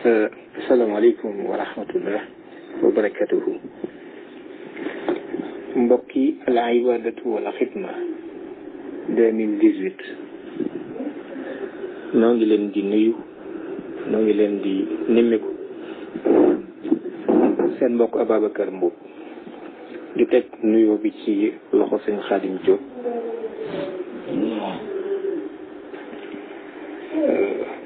asalaamaaleykum wa rahmatullah wa barakatuhu. mbokki al ibadatu wala xidma 2018 noo ngi leen di nuyu, noo ngi leen di nemmeeku. seen mbokk Ababacar Mboup di teg nuyoo bi ci loxo sëñ Xaadim Diop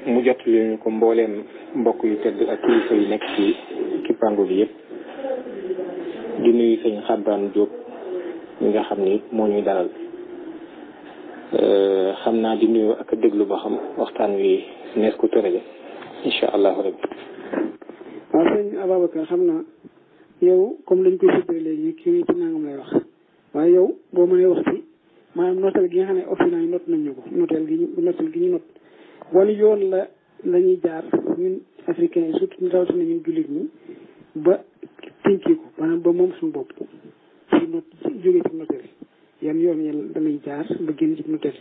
mu jot leen ko mbooleem mbokk yu tedd ak kilifa yu nekk ci kippango bi yëpp. di nuyu sëñ Xabbaan Diop mi nga xam ni moo ñuy dalal. xam naa di nuyu ak déglu ba xam waxtaan wi nees ko tërale incha allahu rabbi. waaw sëñ Ababacar xam naa yow comme lañ koy séddale léegi kii ci nangam lay wax waaye yow boo mënee wax ci maanaam notel gi nga xam ne optional yi not nañ ñu ko notel gi ñu not wala yoon la ñuy jaar ñun africains yi surtout ñu rawatina ñun jullit ñi ba tënkee ko maanaam ba moom suñu bopp ci not jógee ci notel yan yoon yeen danañ jaar ba génn ci notel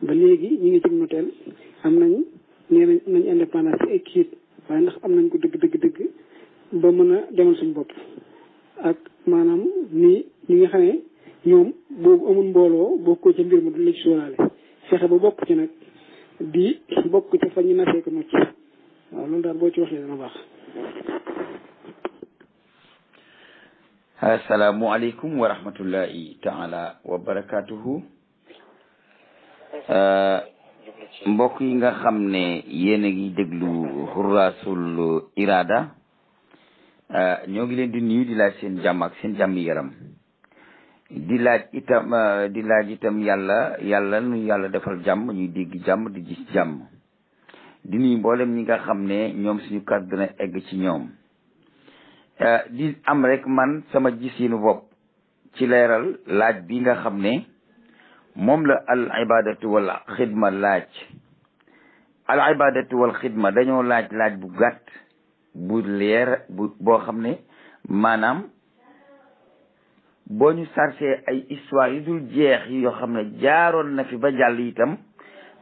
ba léegi ñu ngi ci notel am nañ nee nañ indépendance ci ay kiit waaye ndax am nañ ko dëgg ba mën a demal suñu bopp ak maanaam ni ñi nga xam ne ñoom boobu amul mbooloo bokkoo ca mbir ma du la ci sóoraale fexe ba bokk ci nag di bokk ci fa ñu nasee ko nocc waaw loolu daal boo ci waxee dana baax. asalaamualeykum wa rahmatullahi taala wa barakatuhu. mbokk yi nga xam ne yéen a ngi déglu Xuraasul Iraada ñoo ngi leen di nuyu di laaj seen jàmm ak seen jàmm yaram di laaj itam yàlla nu yàlla defal jàmm ñuy dégg jàmm di gis jàmm di nuyu mboolem ñi nga xam ne ñoom suñu kàddu dina egg ci ñoom di am rek man sama gisinu bopp ci leeral laaj bi nga xam ne moom la al ibadatu wal xidma laaj. al ibadatu wal xidma dañoo laaj bu gàtt bu leer boo xam ne maanaam boo ñu sarcee ay histoire yu dul jeex yoo xam ne jaaroon na fi ba jàll itam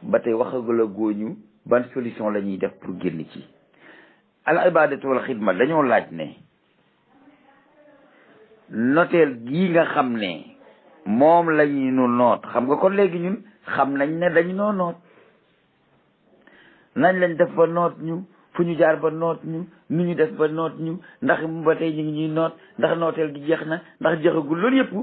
ba tey waxagula góoñu ban solution la ñuy def pour génn ci. al ibadatu wal xidma dañoo laaj ne noteel gii nga xam ne moom la ñu nu noot xam nga kon léegi ñun xam nañ ne dañu noo noot nañ lañ def ba noot ñu fu ñu jaar ba noot ñu nu ñu def ba noot ñu ndax ba tey ñu ngi ñuy noot ndax nooteel gi jeex na ndax jeexagul loolu yëpp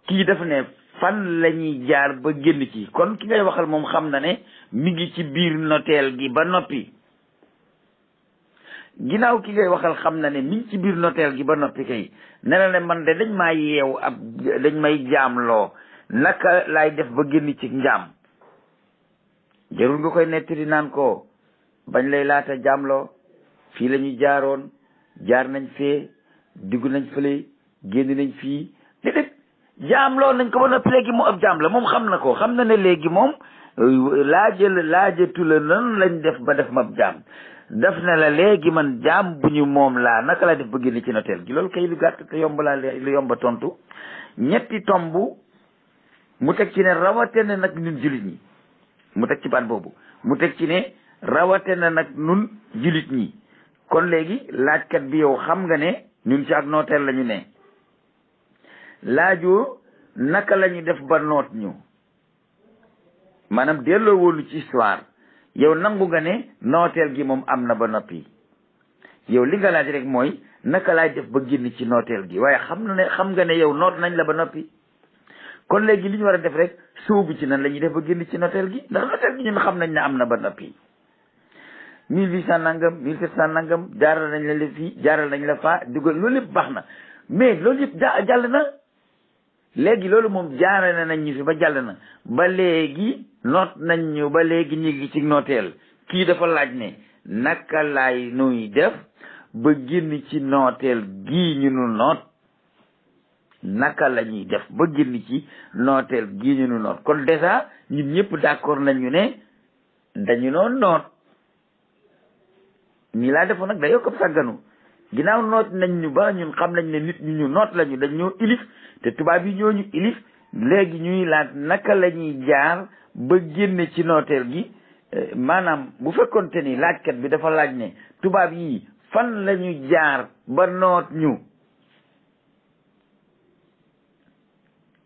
kii dafa ne fan la ñuy jaar ba génn ci kon ki ngay waxal moom xam na ne mi ngi ci biir noteel gi ba noppi. ginnaaw ki ngay waxal xam na ne mi ngi ci biir noteel gi ba noppi kay ne la ne man de dañ maa yeew dañ may jaamloo naka laay def ba génn ci njaam jarul nga koy nettali naan ko bañ lay laata jaamloo fii la ñu jaaroon jaar nañ fee dugg nañ fële génn nañ fii déedéet jaamloo nañ ko ba noppi léegi mu ab jaam la moom xam na ko xam na ne léegi moom laajatu la nan lañ def ba def ma ab jaam def na la léegi man jaam bu ñu moom laa naka laa def ba génn ci noteel gi loolu kay lu gàtt te yomb laa lu yomba tontu ñetti tomb mu teg ci ne rawate na nag ñun jullit ñi mu teg ci baat boobu mu teg ci ne rawate na nag ñun jullit ñi kon léegi laajkat bi yow xam nga ne ñun ci ak nooteel la ñu ne laajoo naka la ñu def ba noot ñu maanaam delloo wóolu ci histoire yow nangu nga ne nooteel gi moom am na ba noppi yow li nga laaj rek mooy naka laay def ba génn ci nooteel gi waaye xam nga ne yow noot nañ la ba noppi kon léegi li ñu war a def rek sóobu ci nan la ñuy def ba génn ci nooteel gi ndax nooteel gi ñun xam nañ ne am na ba noppi 1800 nangam 1700 nangam jaaral nañ la fii jaaral nañ la faa dugal loolu yëpp baax na mais loolu yëpp jàll na léegi loolu moom jaarale nañ ñu fi ba jàll na ba léegi noot nañ ñu ba léegi ñu ngi ci nooteel kii dafa laaj ne naka laay nuy def ba génn ci nooteel gii ñu nu noot naka la ñuy def ba génn ci nooteel gii ñu nu noot kon déjà ñun ñëpp d'accord nañu ne dañu noon noot nii laa defoon nag da yokk ab sàgganu ginnaaw noot nañ ñu ba ñun xam nañ ne nit ñu noot lañu dañ ñoo ilif te tubaab yi ñoo ñu ilif léegi ñuy laaj naka la ñuy jaar ba génne ci nooteel gi maanaam bu fekkonte ni laajkat bi dafa laaj ne tubaab yi fan la ñu jaar ba noot ñu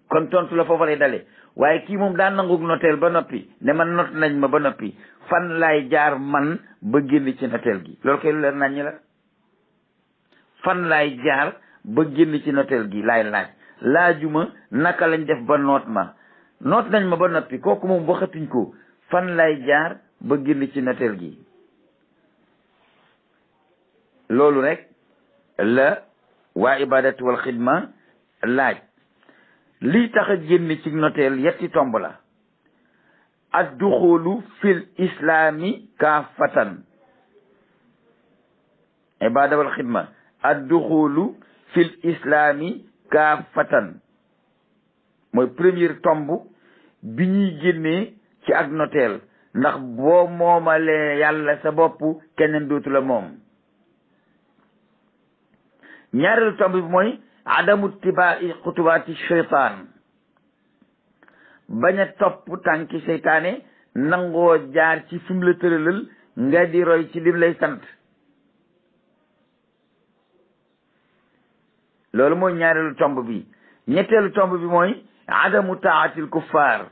kon tontu la foofa lay dale waaye kii moom daa nangug noteel ba noppi ne man not nañ ma ba noppi fan laay jaar man ba génn ci noteel gi loolu kay lu leer nañ ñi la fan laay jaar ba génn ci noteel gi laay laajuma naka lañ def ba noot ma noot nañ ma ba noppi kooku moom waxatuñ ko fan laay jaar ba génn ci noteel gi loolu rek la waa ibadatu wal xidma laaj lii tax a génn ci noteel yetti tomb la ad duxulu fil islami kaafatan ibada wal xidma ad duxulu fil islami kaafatan mooy première tomb bi ñuy génnee ci ak noteel ndax boo moomalee yàlla sa bopp keneen dootu la moom ñaareelu tomb bi mooy adamu tibaa'i xutuwaati sheytaan bañ a topp tànki seytaane nangoo jaar ci fi mu la tëralal nga di roy ci lim lay sant loolu mooy ñaareelu tomb bi ñetteelu tomb bi mooy adamu taatil kuffaar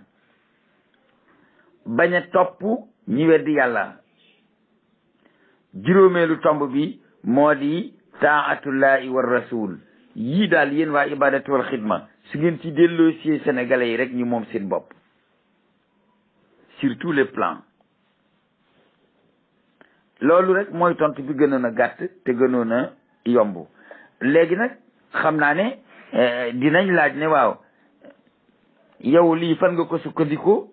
bañ a topp ñi weddi yàlla juróomeelu tomb bi moo di taatullahi war rasul yii daal yéen waa ibadatu wal xidma su ngeen ci delloo si sénégalais yi rek ñu moom seen bopp sur tous les plans loolu rek mooy tontu bi gënoon a gàtt te gënoon a yomb léegi nag xam naa ne dinañ laaj ne waaw yow lii fan nga ko sukkandikoo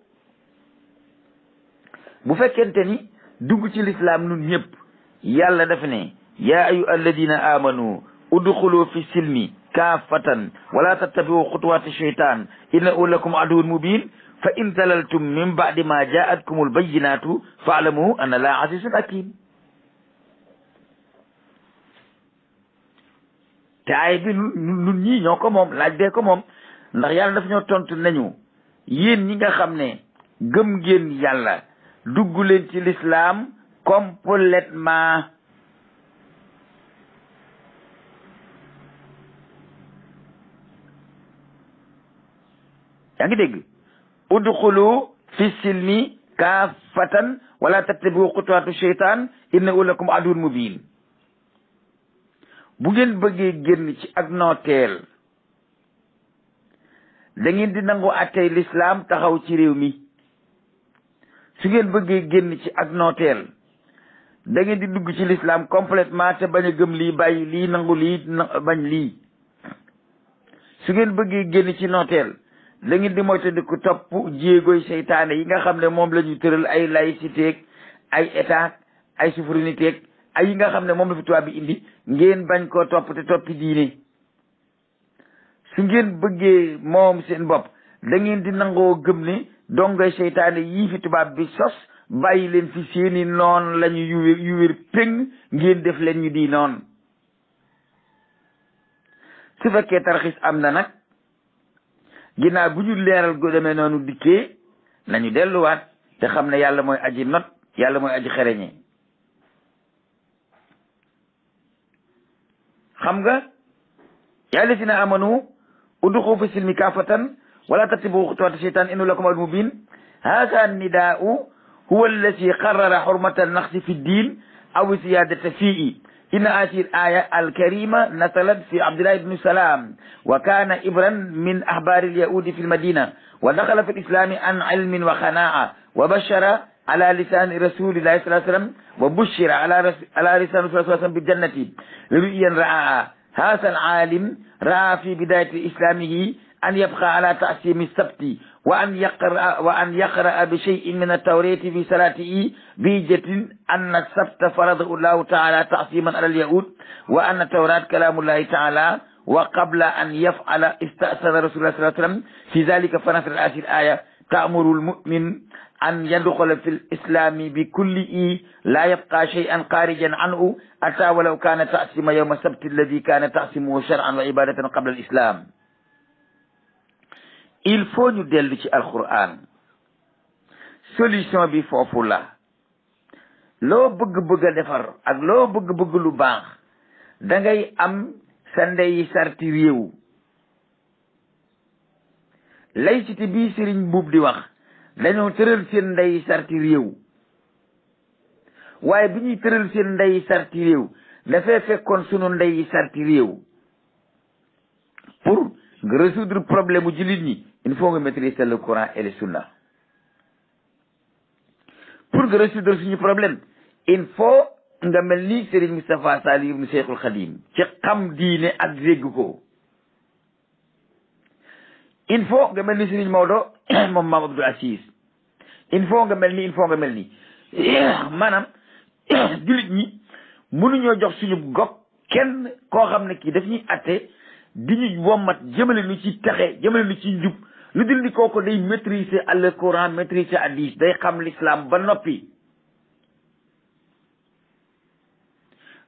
bu fekkente ni dugg ci lislaam nun ñëpp yàlla dafa ne yaa ayu alladina amanu udxulu fi silmi kaafatan wala tattabiu xutuwaati sheytaan innahu lakum aduwwun mubin fa in dalaltum min ba'di ma jaatkum albayinatu faalamu anna laa azizun hakim te aay bi nun ñii ñoo ko moom laaj bee ko moom ndax yàlla dafa ñoo tontu nañu yéen ñi nga xam ne gëm ngeen yàlla dugg leen ci l'islam complètement yaa ngi dégg udxulu fi silmi kaafatan wala tattabiu xutuwaatu sheytaan innahu lakum aduwwun mubin bu ngeen bëggee génn ci ak nooteel da ngeen di nangu attey l'islam taxaw ci réew mi su ngeen bëggee génn ci ak nooteel da ngeen di dugg ci l'islam complètement te bañ a gëm lii bàyyi lii nangu lii bañ lii su ngeen bëggee génn ci nooteel da ngeen di moytandiku topp jéegoy seytaane yi nga xam ne moom la ñu tëral ay laïcité ay état ay souveraineté ay yi nga xam ne moom la fi tubaab bi indi ngeen bañ koo topp te toppi diine su ngeen bëggee moom seen bopp da ngeen di nangoo gëm ne dongoy seytaane yii fi tubaab bi sos bàyyi leen fi seeni noon lañu yu wér péng ngeen def leen ñu di noon su fekkee tarxis am na nag ginnaaw bu ñu leeral gu demee noonu dikkee nañu delluwaat te xam ne yàlla mooy aji not yàlla mooy aji xereñe xam nga yaa llaziina amanu udxulu fi silmi kaafatan wala tattabi'u xutuwaati sheytaan innahu lakum aduwwun mubiin haadha nidaa'u huwa allazi qarrara hurmata an-naqsi fi ddin aw ziyaadata fiihi إن هذه الآية الكريمة نزلت في عبد الله بن سلام وكان إبرا من أحبار اليهود في المدينة ودخل في الإسلام عن علم وخناعة وبشر على لسان رسول الله صلى الله عليه وسلم وبشر على لسان رسول الله صلى الله عليه وسلم بالجنة رؤيا رآها هذا العالم رأى في بداية إسلامه أن يبقى على تعصيم السبت وأن يقرأ بشيء من التوراة في صلاته بحجة أن السبت فرضه الله تعالى تعصيما على اليهود وأن التوراة كلام الله تعالى وقبل أن يفعل استأذن رسول الله صلى الله عليه وسلم في ذلك فنزلت هذه الآية تأمر المؤمن أن يدخل في الإسلام بكله لا يبقى شيئا خارجا عنه حتى ولو كان تعصيم يوم السبت الذي كان تعصيمه شرعا وعبادة قبل الإسلام. il faut ñu dellu ci alquran solution bi foofu la loo bëgg-bëgg a defar ak loo bëgg-bëgg lu baax da ngay am sa ndey sarti réew. laïcité bii sëriñ buub di wax dañoo tëral seen ndey sarti réew, waaye bi ñuy tëral seen ndey sarti réew dafay fekkoon sunu ndey sarti réew. pour nga résoudre problème mu jullit ñi il faut nga maîtriser le Coran et le Sunna. pour nga résoudre suñu problème il faut nga mel ni Serigne Moustapha Saliou ibn Cheikhul Khadim ci xam diine ak dégg ko. il faut nga mel ni Serigne Maodo moom Maam Abdou Aziz. il faut nga mel ni maanaam jullit ñi mënuñoo jox suñu gox kenn koo xam ne kii daf ñuy atte di ñu wommat jëmale nu ci texe jëmale nu ci njub lu dul ni kooku day maîtriser al Coran maîtriser hadis day xam l'islam ba noppi.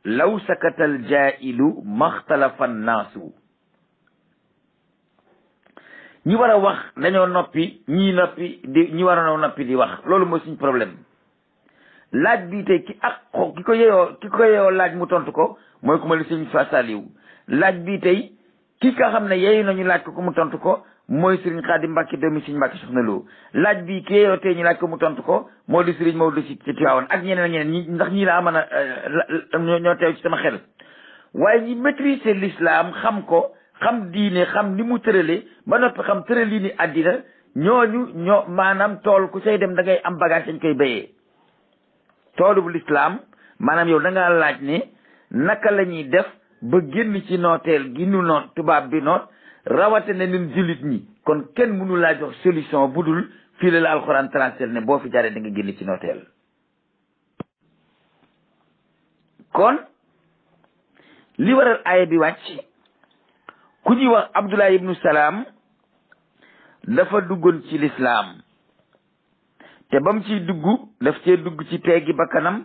law sakatal jaa'ilu maxtalafa naasu. ñi war a wax dañoo noppi ñi war a noppi di wax loolu mooy suñu problème. laaj bii tey ki ko yeyoo laaj mu tontu ko mooy ku ma li sëñ Fa Saliou. laaj bii tey ki nga xam ne yeeyu nañu laaj ko mu tontu ko mooy Serigne Khadim Mbacke doomi Serigne Mbacke Soxna Lo. laaj bii ki yeeyoo tey ñu laaj ko mu tontu ko moo di Serigne Maodo ci Tivaouane ak ñeneen ñi ndax ñii laa mën a ñoo teew ci sama xel. waaye ñi maîtriser l'islam xam ko xam diine xam ni mu tërale ba noppi xam tërali ni àddina ñoo maanaam tool ku say dem da ngay am bagage dañ koy béyee. toolu bu l'islam maanaam yow da ngaa laaj ne naka la ñuy def ba génn ci nooteel gi nu noot tubaab bi noot rawate na ñun jullit ñi kon kenn mënu laa jox solution bu dul fii la alxuraan tracé ne boo fi jaaree da nga génn ci nooteel. kon li waral aaya bi wàcc ku ñuy wax Abdullah ibnu Salaam dafa duggoon ci l'islam te ba mu ciy dugg daf cee dugg ci teggi ba kanam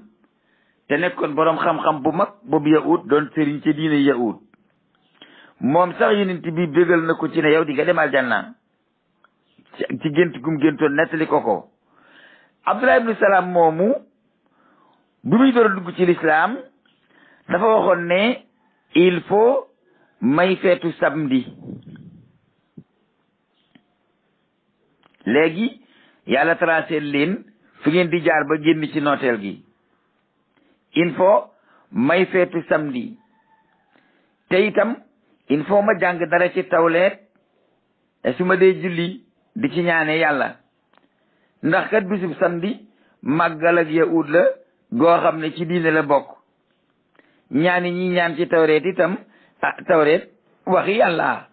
te nekkoon boroom xam-xam bu mag boobu yahud doon sëriñ ci diine yahud moom sax yonent bi bégal na ko ci ne yow di nga dem aljanna ci gént gum géntoon nettali ko Abdullah ibnu Salaam moomu bi muy door a dugg ci l'islam dafa waxoon ne il faut may feetu samedi. léegi yàlla tracé leen fi ngeen di jaar ba génn ci nooteel gi il faut may feetu samedi te itam il faut ma jàng dara ci tawleet te su ma dee julli di ci ñaane yàlla ndax kat bisub samedi màggal ak yahud la goo xam ne ci diine la bokk ñaani ñi ñaan ci tawreet itam tawreet waxi yàlla.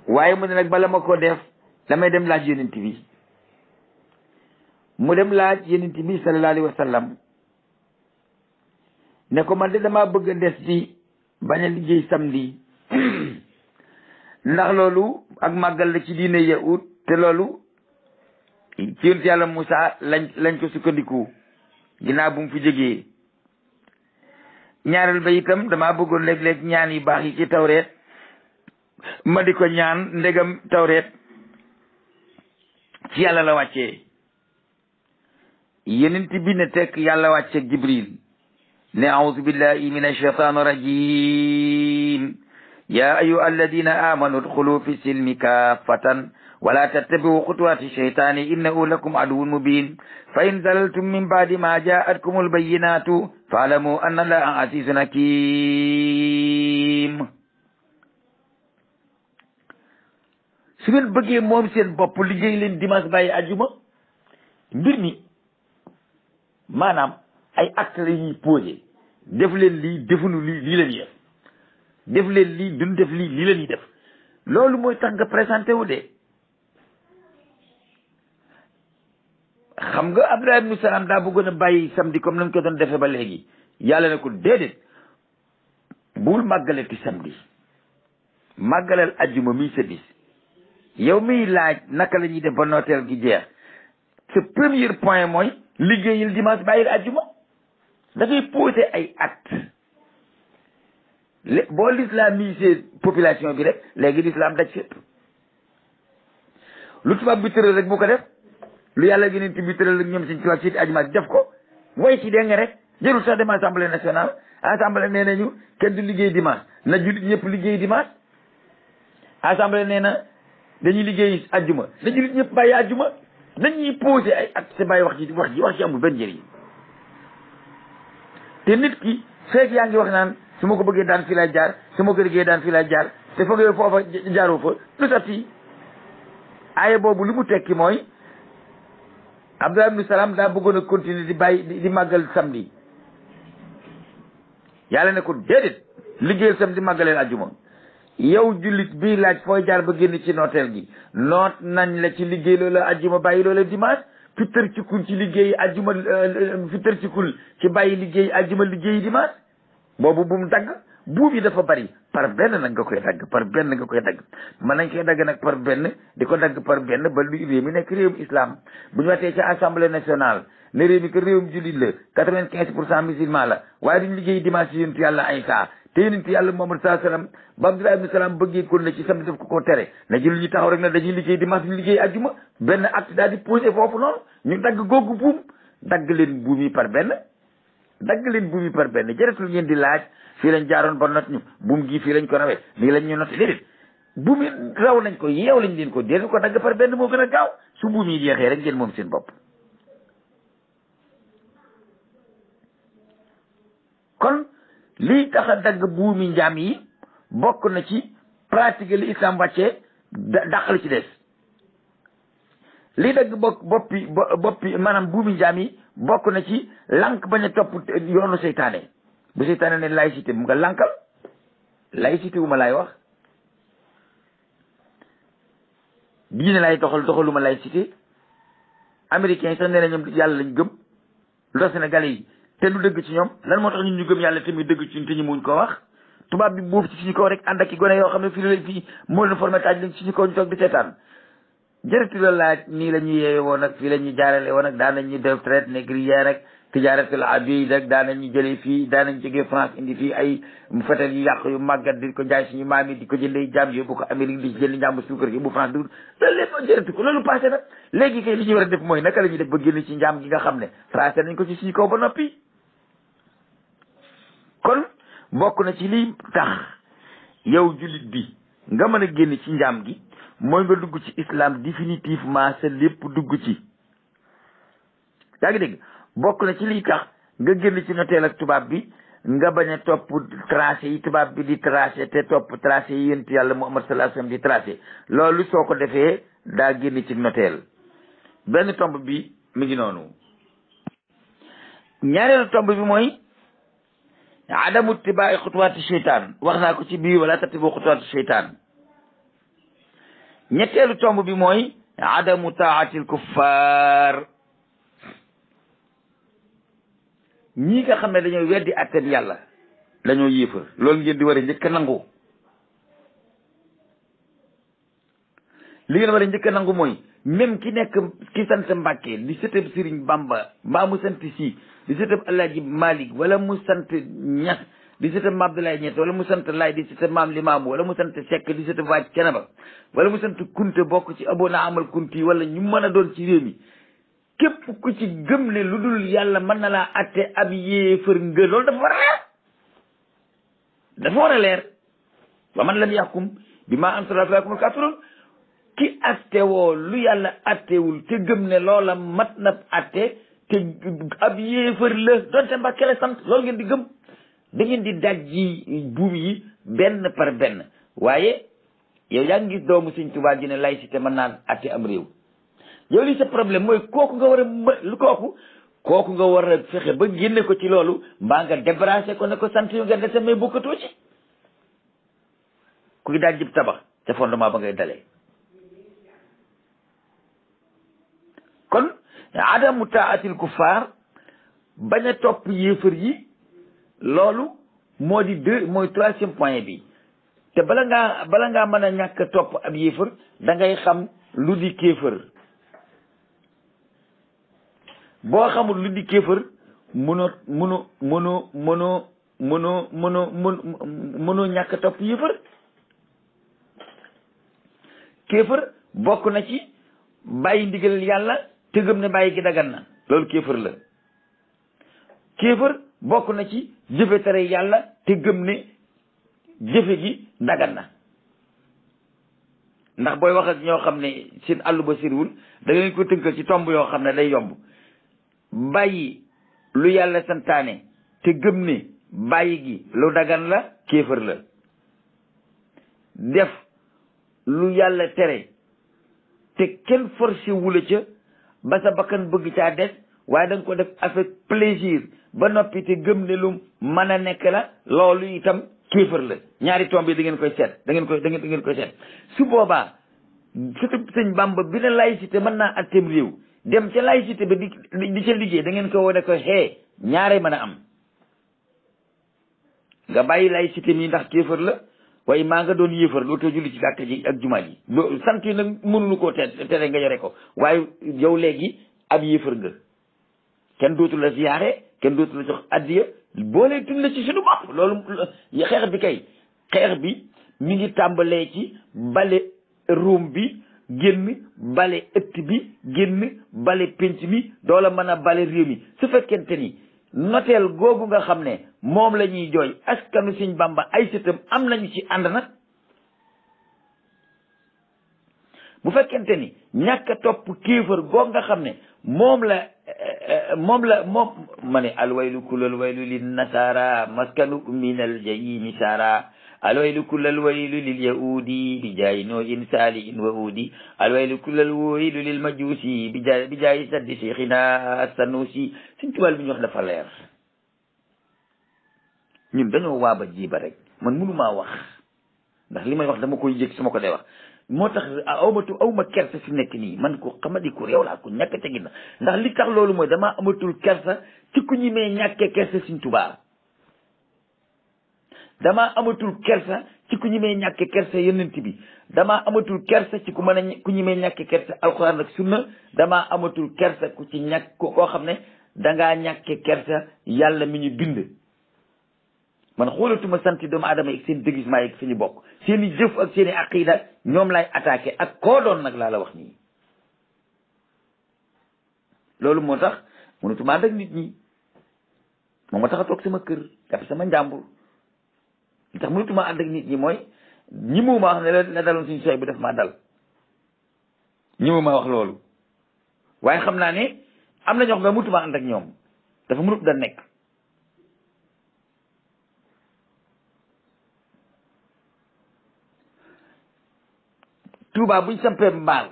waaye mu ne nag bala ma ko def damay dem laaj yonent bi mu dem laaj yonent bi sallallahu alayhi wa sallam ne ko man de damaa bëgg a des ci bañ a liggéey samedi ndax loolu ak màggal la ci diine yahud te loolu ci yonent yàlla Moussa lañ ko sukkandiku ginnaaw bu mu fi jógee. ñaareel ba itam damaa bëggoon léeg-léeg ñaan yu baax yi ci tawreet ma di ko ñaan ndegam tawreet ci yàlla la wàccee. yonent bi ne tekk yàlla wàcce Jibril ne a'udhu billahi minash shaitanir rajim ya ayyuha alladina amanu udkhulu fi silmi kaffatan wala tattabi'u khutuwati shaytani innahu lakum aduwwun mubin fa in zalaltum min ba'di ma ja'atkumul bayyinatu fa'lamu anna allaha azizun hakim. su ngeen bëggee moom seen bopp liggéey leen dimanche bàyyi ajuma mbir mi maanaam ay acte la ñuy posé def leen lii defuñu lii la ñuy def def leen lii duñ def lii la ñuy def loolu mooy tax nga présenté wu de. xam nga Abdullah ibnu Salaam daa bëggoon a bàyyi samedi comme nañ ko doon defee ba léegi yàlla ne ko déedéet bul màggalati samedi màggalal ajjuma mi sa bis yow miy laaj naka la ñuy def ba nooteel gi jeex ce premier point mooy liggéeyil dimanche bàyyil ajjuma dafay poser ay acte boo l'islamisé population bi rek léegi l'islam daj fépp lu tubaab bi tëral rek bu ko def lu yàlla gëneen ti bi tëral rek ñoom seen tubaab siiti ajumaat def ko way ci dégg nga rek jërul sax dem assemblée nationale assemblée nee nañu kenn du liggéey dimanche na jullit ñëpp liggéey dimanche assemblée nee na dañuy liggéey ajjuma na jullit ñëpp bàyyi ajjuma nañuy posé ay acte te bàyyi wax ci amul benn njëriñ te nit ki feek yaa ngi wax naan su ma ko bëggee daan fii laay jaar su ma ko liggéey daan fii laay jaar te foog yow foofa jaaroo fa lu sotti aaya boobu li mu tekki mooy Abdullah ibn Salam daa bëggoon a continuer di bàyyi di màggal samedi yàlla ne ko déedéet liggéeyal samedi màggaleel ajjuma yow jullit bii laaj fooy jaar ba génn ci nooteel gi noot nañ la ci liggéey loola ajjuma bàyyi loola dimanche fitar ci kul ci liggéey ajjuma fitar ci kul ci bàyyi liggéey ajjuma liggéey dimanche boobu bu mu dagg buum yi dafa bari par benn nag nga koy dagg par benn nga koy dagg mën nañ koy dagg nag par benn di ko dagg par benn ba réew mi nekk réewum islam bu ñu watee ca assemblée nationale ne réew mi que réewum jullit la 95% musulman la waaye duñ liggéey dimanche yonent yàlla Aysa te yonent yàlla Muhammad sallallahu alayhi wasallam ba Abdullah ibn Salam bëggee kon ne ci samedi daf ko tere na jullit ñi taxaw rek na dañuy liggéey dimanche duñ liggéey ajjuma benn acte daal di posé foofu noonu ñu dagg googu buum dagg leen buum yi par benn jërëtul ngeen di laaj fii lañ jaaroon ba not ñu buum gii fii lañ ko rawee nii lañ ñu noté déedéet buum yi raw nañ ko yeew lañ leen ko déedéet ko dagg par benn moo gën a gaaw su buum yi jeexee rek ngeen moom seen bopp kon lii tax a dagg buumi njaam yi bokk na ci pratique li islam wàccee dàqal ci des lii dagg boppi maanaam buumi njaam yi bokk na ci lànk bañ a topp yoonu seytaane bu seytaane ne laïcité mu nga lànkal laïcité wu ma laay wax diine laay doxaluma laïcité américains yi sax nee na ñoom yàlla lañ gëm lu tax sénégalais yi te lu dëgg ci ñoom lan moo tax ñun ñu gëm yàlla tamit dëgg ci ñun te ñu muñ ko wax tubaab bi boobu ci suñu kaw rek ànd ak i gone yoo xam ne fii moo leen formé taaj lañ suñu kaw ñu toog di seetaan jërëti la laaj nii la ñu yeewe woon ak fii la ñuy jaarale woon ak daan nañ ñu def traite négrière rek tijaaratul abid rek daan nañ ñu jëlee fii daan nañ jógee France indi fii ay fetel yu yàq yu màggat di ko jaay suñu maam yi di ko jëndee jaam yóbbu ko Amérique di jënd njàmb suukar gi bu France dugg loolu lépp jërëti ko loolu passé nag léegi kay li ñu war a def mooy naka la ñuy def ba génn ci njaam gi nga xam ne français nañ ko ci suñu kaw ba noppi kon bokk na ci liy tax yow jullit bi nga mën a génn ci njaam gi mooy nga dugg ci islam définitivement sa lépp dugg ci yaa ngi dégg bokk na ci liy tax nga génn ci noteel ak tubaab bi nga bañ a topp tracé yi tubaab bi di tracé te topp tracé yi yonent yàlla Muhammad sallallahu alayhi wasallam di tracé loolu soo ko defee daa génn ci noteel benn tomb bi mi ngi noonu ñaareelu tomb bi mooy adamu tibaa'i xutuwaati seytaan wax naa ko ci biir wala tattabi'u xutuwaati seytaan ñetteelu tomb bi mooy adamu taatil kuffaar ñii nga xam ne dañoo weddi atteeb yàlla dañoo yéefar loolu ngeen di war a njëkk a nangu li ngeen war a njëkk a nangu mooy même ki nekk ki sant Mbàkke di sëtëb Sëriñ Bamba mbaa mu sant Si di sëtëb Alaaji Malik wala mu sant Ñas di sëtëb Maam Abdoulaye Ñas wala mu sant Laay di sëtëb Maam Limaamu wala mu sant Sekk di sëtëb Waaj Canaba wala mu sant Kunte bokk ci Abona Amal Kunti wala ñu mën a doon ci réew mi képp ku ci gëm ne lu dul yàlla mën na laa atte ab yéefar nga loolu dafa war a leer wa man lam yaxkum bi ma anzala fa humul kaafiruun ki atte woo lu yàlla attewul te gëm ne loola mat na atte te ab yéefar la doonte Mbàkke la sant loolu ngeen di gëm da ngeen di dajji buum yi benn par benn waaye yow yaa ngi gis doomu Sëñ Tuubaa ji ne laïcité mën naan atte am réew yow lii sa problème mooy kooku nga war a kooku nga war a fexe ba génne ko ci loolu mbaa nga débarrassé ko ne ko sant yu nga dese mais bokkatoo ci kuy daaj jib tabax te fondement ba ngay dalee kon adamu taatil kuffaar bañ a topp yéefar yi loolu moo di mooy troisième point bi te bala ngaa mën a ñàkk topp ab yéefar da ngay xam lu di kéefër boo xamul lu di kéefër mënoo ñàkk topp yéefër kéefër bokk na ci bàyyi ndigalal yàlla te gëm ne bàyyi gi dagan na loolu kéefër la. kéefër bokk na ci jëfe tere yàlla te gëm ne jëfe gi dagan na. ndax booy wax ak ñoo xam ne seen àllu ba siriwul da ngeen ko tënkal ci tomb yoo xam ne day yomb. bàyyi lu yàlla santaane te gëm ne bàyyi gi lu dagan la kéefër la. def lu yàlla tere te kenn forcé wula ca ba sa bakkan bëgg caa des waaye da nga ko def avec plaisir ba noppi te gëm ne lu mën a nekk la loolu itam kéefër la. ñaari tomb yi da ngeen koy seet da ngeen koy seet. su boobaa surtout sëñ Bamba bi na laïcité mën naa atteem réew dem ca laïcité ba di ca liggéey da ngeen ko wane ko ñaare mën a am. nga bàyyi laïcité mi ndax kéefër la waaye maa nga doon yéefar lootoo julli ci jàkka ji ak jumaa ji sant yi nag mënuñu koo tere nga yore ko waaye yow léegi ab yéefar nga kenn dootu la ziyaare kenn dootu la jox addiya boolee tun la ci suñu bopp loolu xeex bi kay xeex bi mi ngi tàmbalee ci bale ruum bi génn bale ëtt bi génn bale pénc mi doola mën a bale réew mi su fekkente ni noteel googu nga xam ne moom la ñuy jooy askanu Sëñ Bamba ay sëtam am nañu ci ànd nag bu fekkente ni ñàkk a topp kéefër googu nga xam ne moom ma ne alwaylu kullal waylu lin nasara maskanu minal jayini sara alwaylu kullal waylu lil yahudi bi jaayi noo in saali in wahudi alwaylu kullal waylu lil majusi bi jaayi saddi cheikhina sanusi suñ tubaal bi ñu wax dafa leer ñun dañoo waaba jiiba rek man mënumaa wax ndax li may wax dama koy yëg su ma ko dee wax moo tax awma kersa fi nekk nii man ko xamadi ku réew laa ko ñàkk tegin na ndax li tax loolu mooy damaa amatul kersa ci ku ñi mee ñàkkee kersa suñ tubaa damaa amatul kersa ci ku ñi mee ñàkkee kersa yonent bi damaa amatul kersa ci ku ñi mee ñàkkee kersa alxuraan ak sunna damaa amatul kersa ku ci ñàkk koo xam ne dangaa ñàkkee kersa yàlla mi ñu bind man xoolatuma sant doomu aadama yi ak seen déguisement yi ak fi ñu bokk seen i jëf ak seen i aqida ñoom lay attaqué ak koo doon nag laa la wax nii loolu moo tax mënutuma ànd ak nit ñi moom ma tax a toog sama kër jàpp sama njàmbur li tax mënutuma ànd ak nit ñi mooy ñi mu ma wax ne la daloon suñu soy bi daf maa dal ñi mu ma wax loolu waaye xam naa ne am na ñoo xam ne mënutuma ànd ak ñoom dafa mënut da nekk Touba buñ sampee mbaal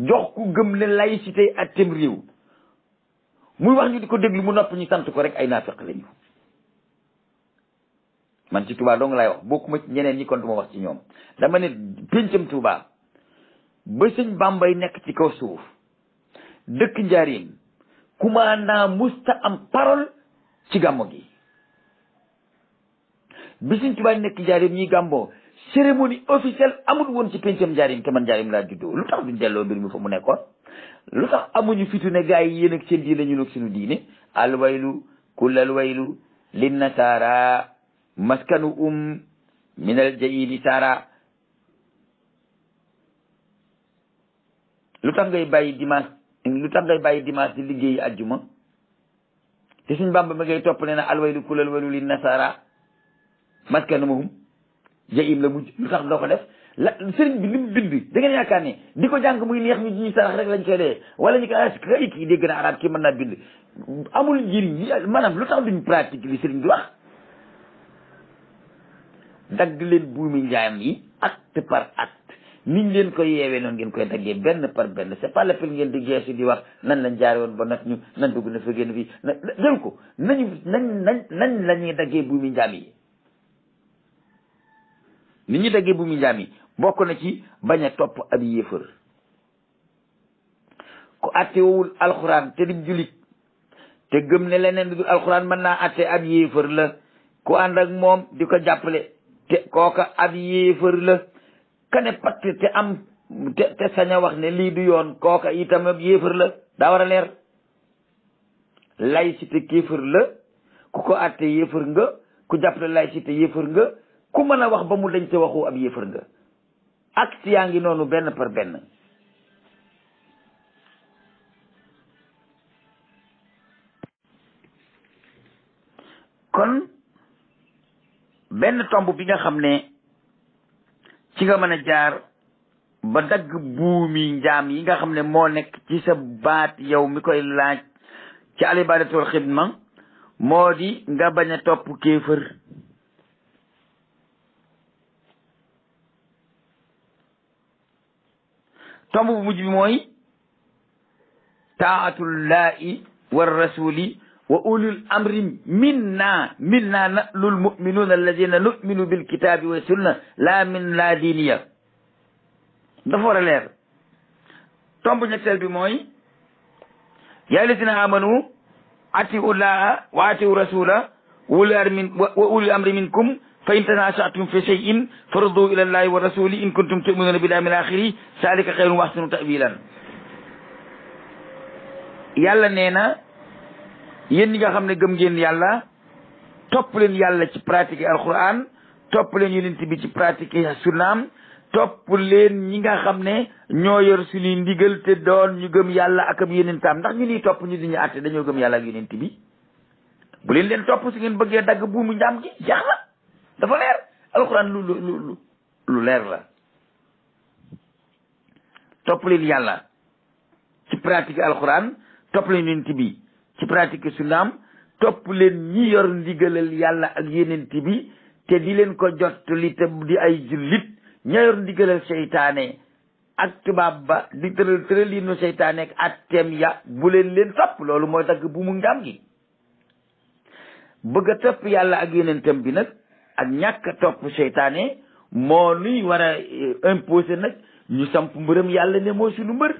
jox ku gëm ne laïcité attem réew muy wax ñu di ko déglu mu nopp ñu sant ko rek ay naafeq lañu man ci Touba dong laay wax bokkuma ci ñeneen ñi kon duma wax ci ñoom dama ne péncam Touba ba sëñ Bambay nekk ci kaw suuf dëkk njaarim commandant musta am parole ci gàmmo gi bi sëñ Touba nekk njaarim ñi gàmmoo cérémonie officielle amul woon ci pencam njaarim te man njaarim laa juddoo lu tax duñ delloo mbir mi fa mu nekkoon lu tax amuñu fitu ne gars yi yéen ak seen diine ñun ak suñu diine alwaylu kullal waylu lin nasara maskanu minal jayili sara lu tax ngay bàyyi dimanche di liggéeyi ajjuma te suñ Bàmba ma ngay topp ne na alwaylu kullal waylu lin nasara maskanu jaim la mujj lu tax doo ko def la sëriñ bi li mu bind da ngeen yaakaar ne di ko jàng muy neex ñu sarax rek lañ koy dee wala ñu koy kii dégg na arab kii mën naa bind amul njëriñ maanaam lu tax duñ pratique li sëriñ bi wax dagg leen buumi njaayam yi acte par acte niñ leen koy yeewee noonu ngeen koy daggee benn par benn c'est pas la peine ngeen di geesu di wax nan lañ jaare woon ba nat ñu nan dugg na fa génn fii jël ko nañ la ñuy daggee buumi njaam yi ni ñu daggee bu mu njaam yi bokk na ci bañ a topp ab yéefar ku attewul alxuraan te di julit te gëm ne leneen du alxuraan mën naa atte ab yéefar la ku ànd ak moom di ko jàppale te kooka ab yéefar la kane patt te am te sañ a wax ne lii du yoon kooka itam ab yéefar la daa war a leer laïcité kéefar la ku ko atte yéefar nga ku jàppale laïcité yéefar nga ku mën a wax ba mu dañ te waxu ab yéefar nga acte yaa ngi noonu benn par benn benn tomb bi nga xam ne ci nga mën a jaar ba dagg buumi njaam yi nga xam ne moo nekk ci sa baat yow mi koy laaj ci al ibadatu wal xidma moo di nga bañ a topp kéefër. tomb bu mujj bi mooy taatullahi wa rasuli wa ulul amri minna lul muminuna alladina numinu bil kitabi wa sunna la min la diiniya. dafa war a leer. tomb ñetteel bi mooy yaa alladina amanu atiu llaha wa atiu rasula wa ulul amri minkum fa in tanasatum fi shay'in faruddu ila llahi wa rasuli in kuntum tu'minuna billahi wal akhiri zalika khayrun wa ahsanu ta'wilan. yàlla nee na yéen ñi nga xam ne gëm ngeen yàlla topp leen yàlla ci pratique alquran topp leen yonent bi ci pratique sunnaam topp leen ñi nga xam ne ñoo yor suñuy ndigal te doon ñu gëm yàlla ak ab yonentam ndax ñu ni topp ñu di ñu àtte dañoo gëm yàlla ak yonent bi. bu leen topp su ngeen bëggee dagg buumu njaam gi jeex na dafa leer. alquran lu leer la. topp leen yàlla ci pratique alquran topp leen yonent bi ci pratique sunnaam topp leen ñi yor ndigalal yàlla ak yonent bi te di leen ko jottali te di ay jullit ña yor ndigalal seytaane ak tubaab ba di tëraliinu seytaane ak atteem ya bu leen topp. loolu mooy dagg buumu njaam gi. bëgg a topp yàlla ak yonentam bi nag ak ñàkk a topp seytaane moo nuy war a imposer nag ñu samp mbërëm yàlla ne moo suñu mbër.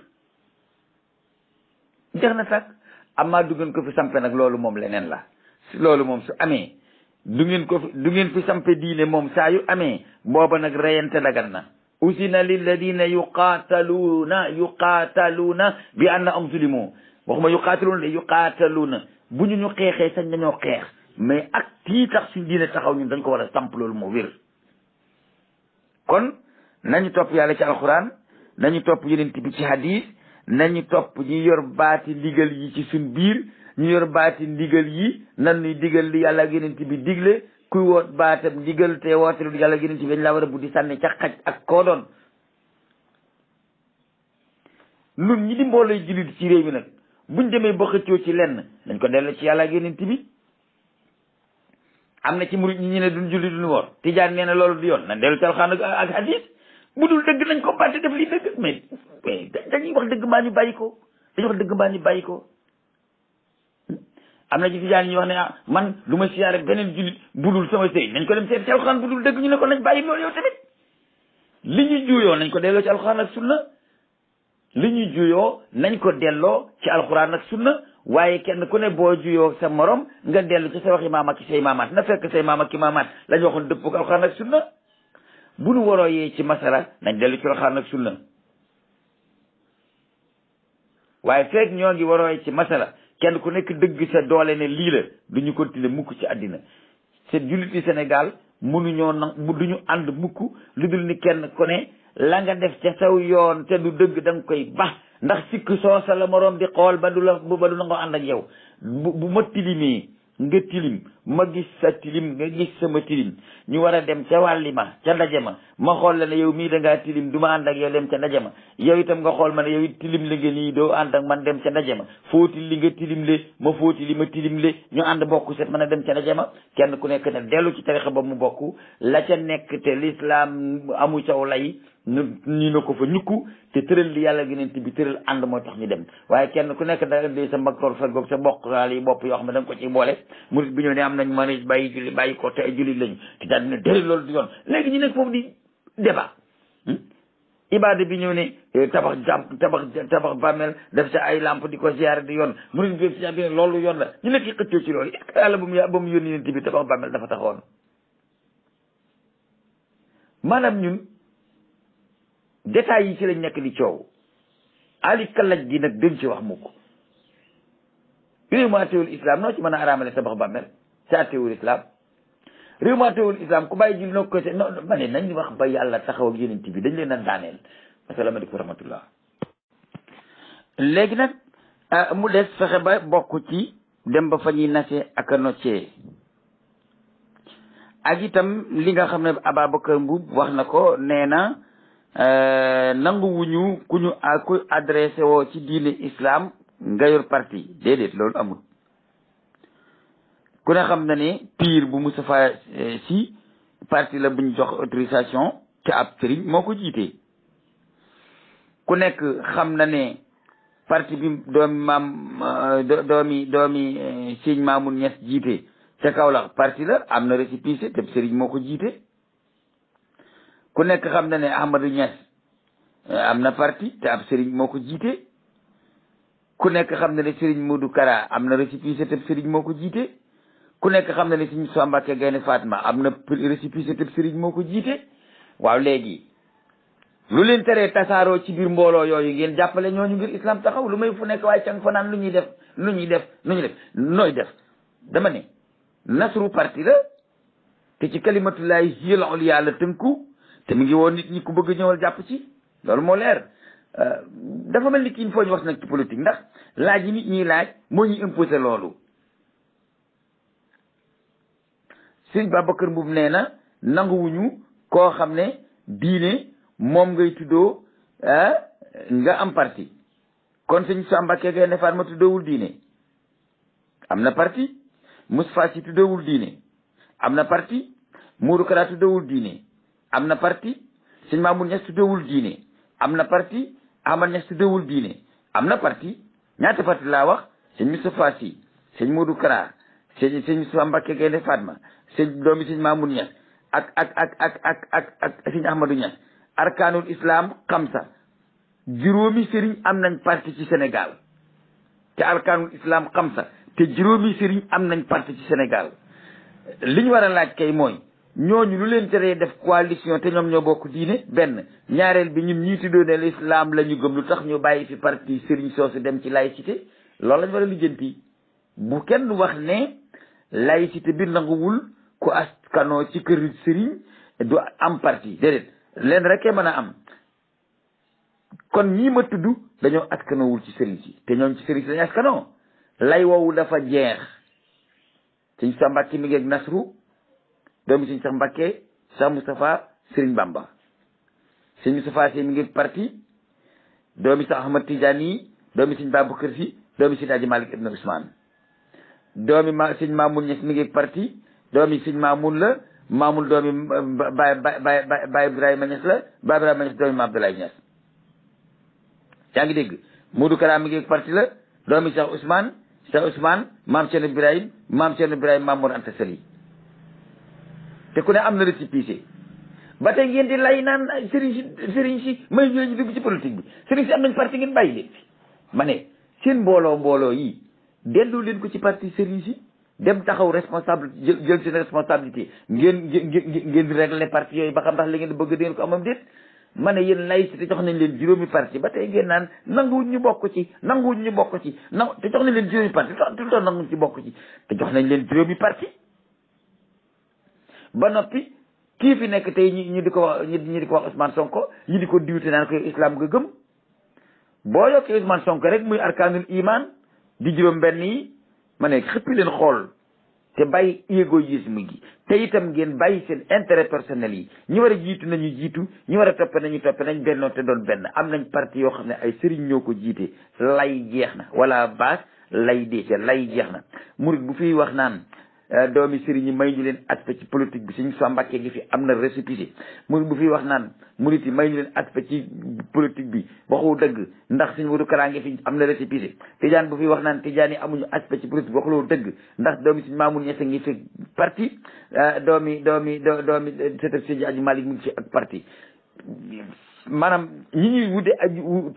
jeex na sax amaa du ngeen ko fi sampe nag loolu moom leneen la. loolu moom su amee du ngeen fi sampe diine moom saa yu amee booba nag reyante dagan na. usina lilladina yuqaataluuna bi annahum zulimu waxuma yuqaataluuna bu ñu xeexee sañ nañoo xeex mais ak tii tax suñ diine taxaw ñun dañ ko war a samp loolu moo wér. kon nañu topp yàlla ci alxuraan nañu topp yonent bi ci hadis nañu topp ñi yor baati ndigal yi ci suñ biir ñu yor baati ndigal yi nan ñuy digal li yàlla ak yonent bi digle kuy woot baatam ndigal te woote lu yàlla ak yonent bi dañ laa war a buddi sànni ca xaj ak koo doon. nun ñi di mbooloo jullit ci réew mi nag buñ demee ba xëccoo ci lenn dañ ko dellu ci yàlla ak yonent bi. am na ci murid ñi ne duñ julli duñ woor tijaan nee na loolu du yoon nañ dellu ci alxuraan ak hadis bu dul dëgg nañ ko bàtte def lii dëgg mais dañuy wax dëgg mbaa ñu bàyyi ko am na ci tijaan yi ñu wax ne man lu ma siyaare beneen jullit bu dul sama sëy nañ ko dem seet ci alxuraan bu dul dëgg ñu ne ko nañ bàyyi loolu yow tamit. li ñuy juyoo nañ ko delloo ci alxuraan ak sunna waaye kenn ku ne boo juyoo sa morom nga dellu ci sa waxi maam ak say maamaat na fekk say maam ak ki maamaat la ñu waxoon dëpp ak alxuraan ak sunna. bu nu waroo yee ci masala nañ dellu ci alxuraan ak sunna waaye fekk ñoo ngi waroo yee ci masala kenn ku nekk dëgg sa doole ne lii la du ñu continuer mukk ci àddina. seen julliti Sénégal mënuñoo duñu ànd mukk lu dul ni kenn ku ne la nga def ca saw yoon te du dëgg da nga koy bax ndax sikk soosa la moroom di xool ba du nangoo ànd ak yow. bu ma tilimee nga tilim ma gis sa tilim nga gis sama tilim ñu war a dem ca wàlli ma ca ndaje ma xool la ne yow mii da ngaa tilim du ma ànd ak yow dem ca ndaje ma yow itam nga xool ma ne yow it tilim li nga nii doo ànd ak man dem ca ndaje ma fóoti li nga tilim le ma fóoti li ma tilim le ñu ànd bokk set mën a dem ca ndaje ma kenn ku nekk ne dellu ci tarixa ba mu bokk la ca nekk te l'islam amu caw lay ñu na ko fa ñukku te tëral li yàlla yonent bi tëral ànd moo tax ñu dem waaye kenn ku nekk da indi sa mbagtoor fegoog sa bokk laal yi bopp yoo xam ne da nga ko ci boole murit bi ñëw ne am nañ manage bàyyi julli bàyyi ko te ay julli lañu te daal dina déri loolu du yoon léegi ñu nekk foofu di débat ibaada bi ñëw ne tabax bàmmeel def sa ay lampe di ko ziyaare di yoon murit bi si bi ne loolu yoon la ñu nekk yi xëccoo ci loolu est-ce que yàlla ba mu yónni yonent bi tabax bàmmeel dafa taxoon maanaam ñun détails yi ci lañ nekk di coow ali kalaj gi nag dën ci wax mukk réew mu àttewul islam noo ci mën a araamale tabax bàmmeel ci àttewul islam réew mu àttewul islam ku bàyyi julli noo ko ma ne nañ wax ba yàlla taxaw ak yonent bi dañ leen a daaneel asalaamaaleykum wa rahmatullah. léegi nag mu des fexe ba bokk ci dem ba fa ñuy nase ak a noccee ak itam li nga xam ne Ababacar Mbuub wax na ko nee na nanguwuñu ku adressé woo ci diine islam nga yor parti déedéet loolu amul. ku ne xam na ne pire bu Moustapha Sy parti la buñ jox autorisation te ab sëriñ moo ko jiite. ku nekk xam na ne parti bi doomi Sëñ Mamoun Niass jiite ca Kaolack parti la am na récépissé te sëriñ moo ko jiite. ku nekk xam na ne Ahmadou Niass am na parti te ab sëriñ moo ko jiite. ku nekk xam na ne Serigne Modou Kara am na récépissé te sëriñ moo ko jiite. ku nekk xam na ne Serigne Moussa Mbacké Gaïndé Fatma am na récépissé te sëriñ moo ko jiite. waaw léegi lu leen teree tasaaroo ci biir mbooloo yooyu ngeen jàppale ñooñu ngir islam taxaw lu may fu nekk waaye càng fa naan lu ñuy def nooy def dama ne nasru parti la te ci kalimatullahi hiyal ulya la tënku te mi ngi woon nit ñi ku bëgg ñëwal jàpp ci loolu moo leer. dafa mel ni kii foo ñu wax nag ci politique ndax laaj yi nit ñiy laaj moo ñu imposé loolu. Sëñ Babacar Mbuub nee na nanguwuñu koo xam ne diine moom ngay tuddoo nga am parti kon Sëñ Sambake Gaïndé Fatma tuddoowul diine am na parti. Moustapha Sy tuddoowul diine am na parti. Modou Kara tuddoowul diine am na parti. Sëñ Mamoun Niass tuddoowul diine am na parti. Ahmad Niass tuddoowul diine am na parti. ñaata parti laa wax Sëñ Moustapha Sy Sëñ Modou Kara Sëñ Moustapha Mbacké Gaïndé Fatma doomi Sëñ Mamoun Niass ak Sëñ Ahmadou Niass arkaanul islam xamsa juróomi sëriñ am nañ parti ci Sénégal te arkaanul islam xamsa te juróomi sëriñ am nañ parti ci Sénégal. li ñu war a laaj kay mooy ñooñu lu leen teree def coalition te ñoom ñoo bokk diine benn ñaareel bi ñun ñii tuddoo ne l'islam la ñu gëm lu tax ñu bàyyi fi parti sëriñ soosu dem ci laïcité loolu lañ war a lijjanti. bu kenn wax ne laïcité bi nanguwul ku askanoo ci kër sëriñ du am parti déedéet leen rek mën a am. kon ñii ma tudd dañoo askanoowul ci sëriñ si te ñoom ci sëriñ si lañu askanoo lay woowu dafa jeex. Sëñ Sa Mbacké mi ngi ak Nasru doomi Sëñ Sa Mbacké Sa Moustapha Sëriñ Bamba. Sëñ Moustapha Sy mi ngi ak parti doomi Sa Ahmad Tidiane yi doomi Sëñ Babacar Sy doomi Sëñ Hadji Malick ibn Ousmane. doomi Sëñ Mamoun Niass mi ngi ak parti doomi Sëñ Mamoun la Mamoun doomi Baye Ibrahima Niass la Baye Ibrahima Niass doomi Abdoulaye Niass. yaa ngi dégg Modou Kara mi ngi ak parti la doomi Cheikh Ousmane maam Thierno Ibrahim maam Mor Anta Sali te ku ne am na récépissé ba tey ngeen di lay naan sëriñ si may ñooñu dugg ci politique bi sëriñ si am nañ parti ngeen bàyyi leen fi ma ne seen mbooloo yi dellu leen ko ci parti sëriñ si dem taxaw responsable jël seen responsabilité ngeen régler parti yooyu ba xam ndax li ngeen bëgg deen ko amam déet. ma ne yéen laïcité jox nañ leen juróomi parti ba tey ngeen naan nanguwuñ ñu bokk ci te jox nañ leen juróomi parti tout temps nanguwuñ ci bokk ci te jox nañ leen juróomi parti ba noppi kii fi nekk tey ñu di ko wax ñu di ko wax Ousmane Sonko ñu di ko diwte naan ko islam nga gëm boo yokkee Ousmane Sonko rek muy arkaanul iman di juróom benn yi ma ne xëppi leen xool te bàyyi égoïsme gi te itam ngeen bàyyi seen intérêt personnel yi ñi war a jiitu nañu jiitu ñi war a toppe nañu toppe nañ bennoo te doon benn am nañ parti yoo xam ne ay sëriñ ñoo ko jiite lay jeex na wala baas lay deete lay jeex na murid bu fiy wax naan doomi sëriñ yi may ñu leen aspect ci politique bi Sëñ Sa Mbacké gi fi am na récépissé murid bu fiy wax naan murid yi may ñu leen aspect ci politique bi waxu dëgg ndax Sëñ Modou Kara ngi fi am na récépissé Tijaan bu fiy wax naan Tijaan yi amuñu aspect ci politique waxuloo dëgg ndax doomi Sëñ Mamoun Niass ngi fi parti doomi sëtëb Sëñ Hadji Malick mu ngi fi ak parti maanaam ñi ñuy wudde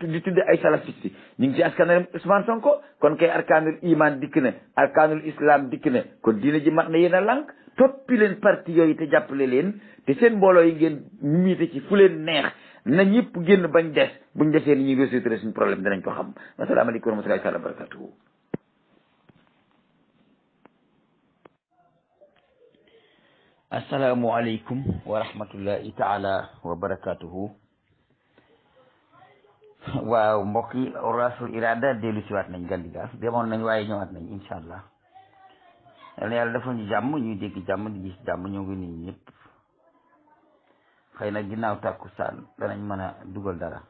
di tudde ay salafiste ñu ngi ci askanam Ousmane Sonko kon kay arkaanul iman dikk na arkaanul islam dikk na kon diina ji mat na yéen a lànk toppi leen parti yooyu te jàppale leen te seen mbooloo yi ngeen miite ci fu leen neex na ñëpp génn bañ des buñ desee ni ñuy résoudre suñu problème danañ ko xam asalaamaaleykum wa rahmatullahi wa barakatuhu. asalaamualeykum wa rahmatullahi taala wa barakatuhu. waaw mbokk yi Rasul Irada dellu siwaat nañ Gandigaas demoon nañ waaye ñëwaat nañ incha allah yàlla dafa ñu jàmm ñuy dégg jàmm di gis jàmm. ñoo ngi nii ñëpp xëy na ginnaaw tàkkusaan danañ mën a dugal dara.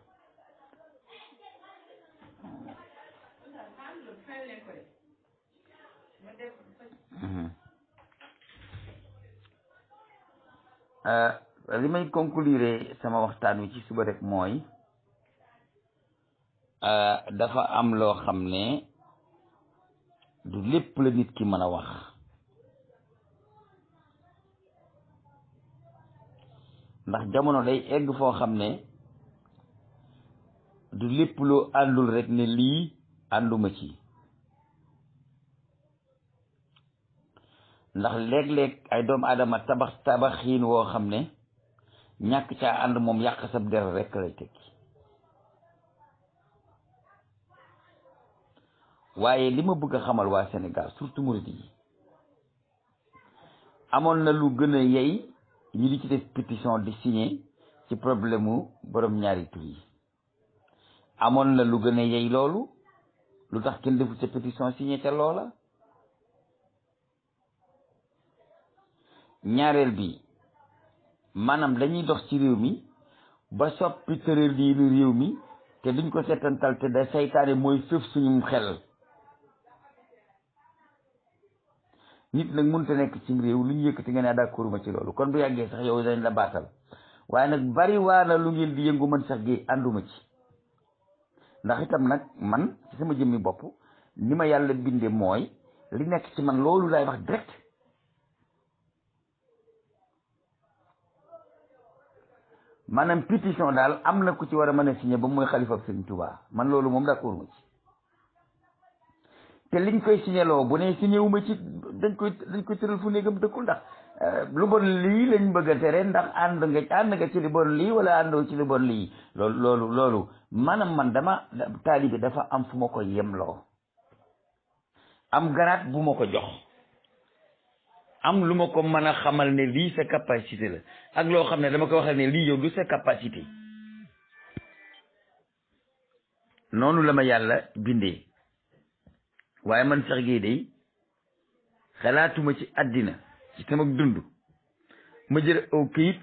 li may conclure sama waxtaan wi ci suba rek mooy dafa am loo xam ne du lépp la nit ki mën a wax. ndax jamono day egg foo xam ne du lépp loo àndul rek ne lii ànduma ci. ndax léeg-léeg ay doomu aadama tabaxiin woo xam ne ñàkk caa ànd moom yàq sab der rek lay tekki. waaye li ma bëgg a xamal waa Sénégal surtout murid yi, amoon na lu gën a yey ñi di ci def pétition di signer ci problème mu borom ñaari tur yi. amoon na lu gën a yey loolu, lu tax kenn deful ca pétition signer ca loola. ñaareel bi maanaam dañuy dox ci réew mi ba soppi tëral yi ni réew mi te duñ ko seetantal te da saytaane mooy féef suñu xel. nit nag mënut a nekk ci réew lu ñu yëkkati nga ne d'accord ma ci loolu, kon bu yàggee sax yow dañ la baatal. waaye nag bari waa na lu ngeen di yëngu man sax gi ànduma ci. ndax itam nag man ci sama jëmmi bopp ni ma yàlla binde mooy li nekk ci man loolu laay wax direct. maanaam pétition daal am na ku ci war a mën a signé ba mooy xalifa Sëriñ Tuubaa, man loolu moom d'accord ma ci. te liñ koy signéloo bu ne signé wu ma ci dañ koy tëral fu néegam dëkkul. ndax lu bon lii lañ bëgg a tere, ndax ànd nga ci li bon lii wala àndoo ci li bon lii. loolu maanaam man dama taalibe dafa am fu ma ko yemloo, am garaat bu ma ko jox, am lu ma ko mën a xamal ne lii sa capacité la, ak loo xam ne dama ko waxal ne lii yow du sa capacité. noonu la ma yàlla bindee. waaye man Cheikh Gueye day xalaatuma ci àddina ci sama dund ma jël aw këyit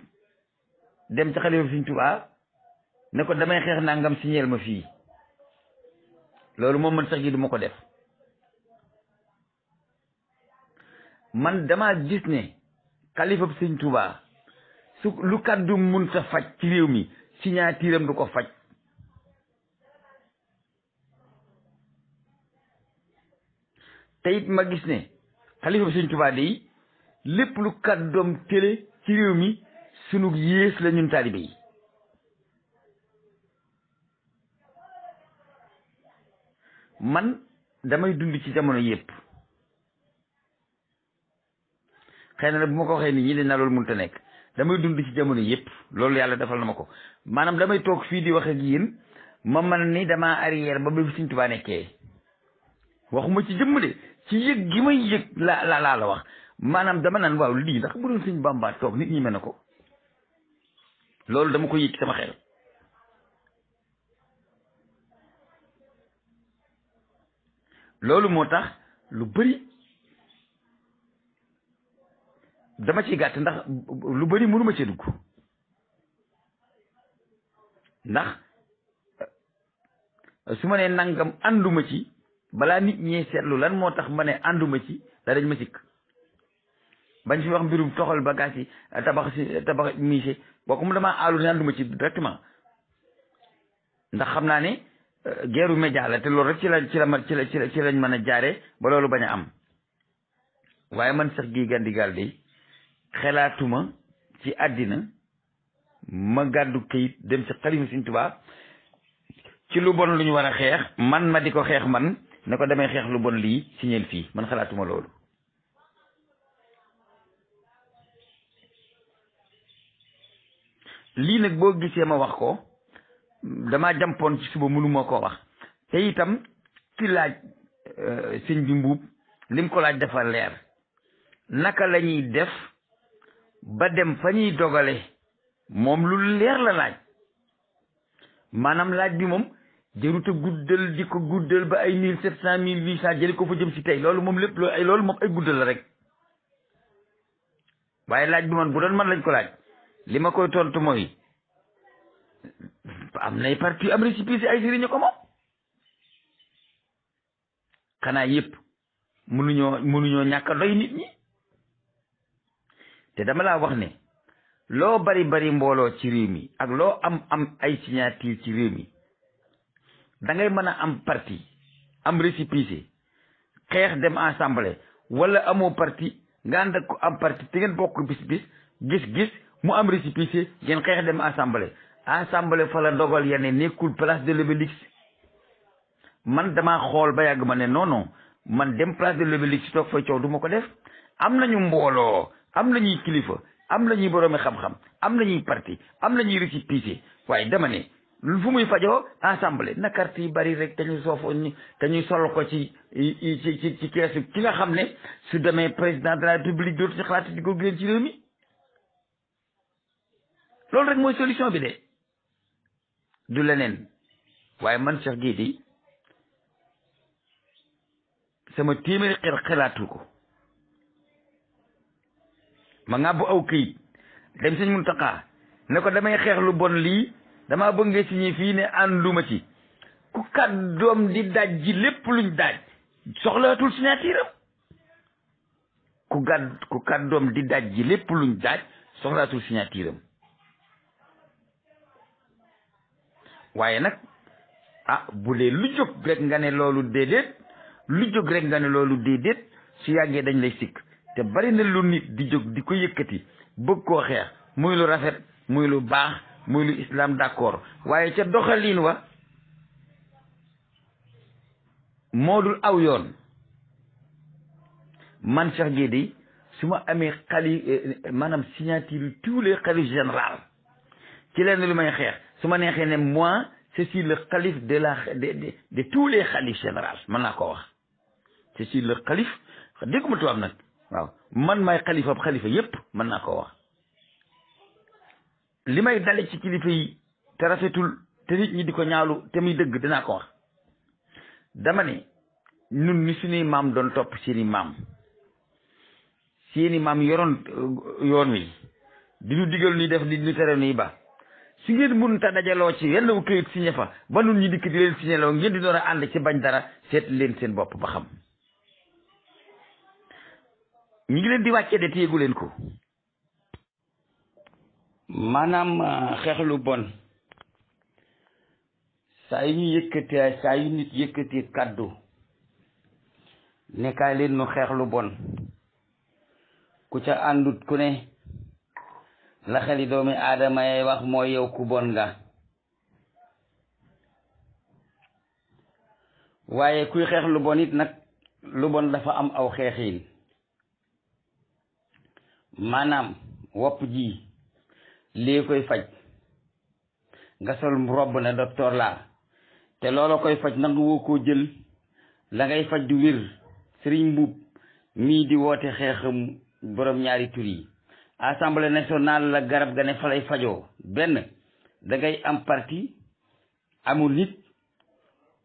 dem ci xalifa Sëriñ Tuubaa ne ko damay xeex nangam signeel ma fii. loolu moom man Cheikh Gueye du ma ko def. man dama gis ne xalifa Sëriñ Tuubaa su lu kàddu mun sa faj ci réew mi signature am du ko faj. te it ma gis ne xalifa bi Sëriñ Tuubaa day lépp lu kàddoom télé ci réew mi sunu yées la ñun taalibe yi. man damay dund ci jamono yépp. xëy na bu ma ko waxee nit ñi dañ naa loolu mënut a nekk. damay dund ci jamono yépp loolu yàlla defal na ma ko. maanaam damay toog fii di wax ak yéen ma man ni damaa arrière ba Sëriñ Tuubaa nekkee. waxuma ci jëmm de ci yëg gi may yëg laa la wax. maanaam dama naan waaw lii ndax bu doon Sëriñ Bamba toog nit ñi mel na ko. loolu dama ko yëg sama xel. loolu moo tax lu bari dama ciy gàtt ndax lu bari mënuma ci dugg. ndax su ma nee nangam ànduma ci balaa nit ñee seetlu lan moo tax ma ne ànduma ci dañ ma sikk. bañ fi wax mbirum toxal bagage yi tabax miise boo mu damaa aalu ne ànduma ci directement ndax xam naa ne guerre média la te loolu rek ci lañ mën a jaare ba loolu bañ a am. waaye man Cheikh Gueye Gandigal de xelaatuma ci àddina ma gàddu kayit dem ci xalifa Sëriñ Tuubaa ci lu bon lu ñu war a xeex man ma di ko xeex man ne ko damay xeex lu bon lii signeel fii man xalaatuma loolu. lii nag boo gisee ma wax ko damaa jàmpoon ci suba mënuma koo wax te itam ki laaj sëñ bi mbuub lim ko laaj dafa leer. naka la ñuy def ba dem fa ñuy dogale moom lu leer la laaj. maanaam laaj bi moom jëruta guddal di ko guddal ba ay 1700 1800 jëli ko fa jëm si tey loolu moom lépp loolu moom ay guddal la rek. waaye laaj bi man bu doon man lañ ko laaj li ma koy tontu mooy am nay parti am récépissé ay sëriñ ko moom xanaa yëpp mënuñoo ñàkk a doy nit ñi te dama laa wax ne loo bari mbooloo ci réew mi ak loo am ay signature ci réew mi da ngay mën a am parti am récépissé xeex dem assemblée wala amoo parti nga ànd ak ko am parti te ngeen bokk gis-gis mu am récépissé ngeen xeex dem assemblée fa la dogal ya ne nekkul place de l'Obélisque man damaa xool ba yàgg ma ne non man dem place de l'Obélisque toog fay coow du ma ko def. am nañu mbooloo am nañuy kilifa am nañuy boroomi xam-xam am nañuy parti am nañuy récépissé waaye dama ne fu muy fajoo assemblée na carte yi bari rek te ñu sol ko ci keesu ki nga xam ne su demee président de la république dootu ci xalaat di ko génn ci réew mi loolu rek mooy solution bi de du leneen waaye man Cheikh Guédé sama téeméeri xelaatu ko ma ngàbbu aw këyit dem sëñ Muntaxa ne ko damay xeex lu bon lii damaa bëgg nga signé fii ne ànduma ci ku kàddoom di daaj ji lépp luñ daaj soxlaatul signature am ku kàddoom di daaj ji lépp luñ daaj soxlaatul signature am waaye nag bu dee lu jóg rek nga ne loolu déedéet su yàggee dañ lay sikk te bari na lu nit di jóg di ko yëkkati bëgg koo xeex muy lu rafet muy lu baax muy lu islam d'accord waaye ca doxalin wa moo dul aw yoon. man Cheikh Guédé su ma amee maanaam signature tous les xalif général ci leen lu may xeex su ma neexee ne moi je suis le xalif de tous les xalif général mën naa ko wax je suis le xalif dégguma tubaab nag waaw man maay xalifa yépp mën naa ko wax li may dale ci kilifa yi te rafetul te nit ñi di ko ñaawlu te muy dëgg dinaa ko wax dama ne ñun ni suñuy maam doon topp seeni maam yoroon yoon wi di ñu digal ñuy def di ñu tere ñuy ba su ngeen mun ta dajaloo ci yenn wu këyit signé fa ba nun ñi dikk di leen signé loo ngeen di doon a ànd ci bañ dara seet leen seen bopp ba xam ñu ngi leen di wàccee de téyegu leen ko maanaam xeex lu bon saa yu nit yëkkatee kàddu nekkaay leen nu xeex lu bon ku ca àndut ku ne la xeli doomi aadama yay wax mooy yow ku bon nga waaye kuy xeex lu bon it nag lu bon dafa am aw xeexiin maanaam wopp ji lii koy faj nga sol robb ne docteur laa te loola koy faj nangu woo koo jël la ngay faj du wér sëriñ Mbuub mii di woote xeexam borom ñaari tur yi assemblée nationale la garab ga ne fa lay fajoo benn da ngay am parti amul nit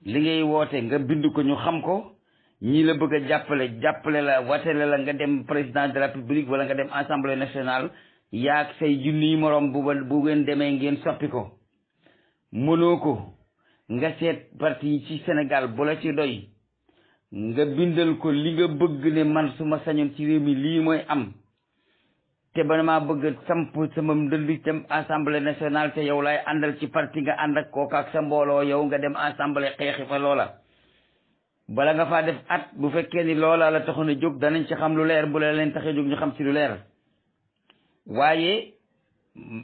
li ngay woote nga bind ko ñu xam ko ñii la bëgg a jàppale la watele la nga dem président de la république wala nga dem assemblée nationale yaag say junniy morom bu ngeen demee ngeen soppi ko mënoo ko nga seet parti yi ci Sénégal bu la ci doy nga bindal ko li nga bëgg ne man su ma sañoon ci réew mi lii mooy am te ba maa bëgg samp sama ndënd dem assemblée nationale te yow lay àndal ci parti nga ànd ak kooku ak sa mbooloo yow nga dem assemblée xeexi fa loola bala nga faa def at bu fekkee ni loola la taxoon a jóg danañ ci xam lu leer bu la leen taxee jóg ñu xam ci lu leer waaye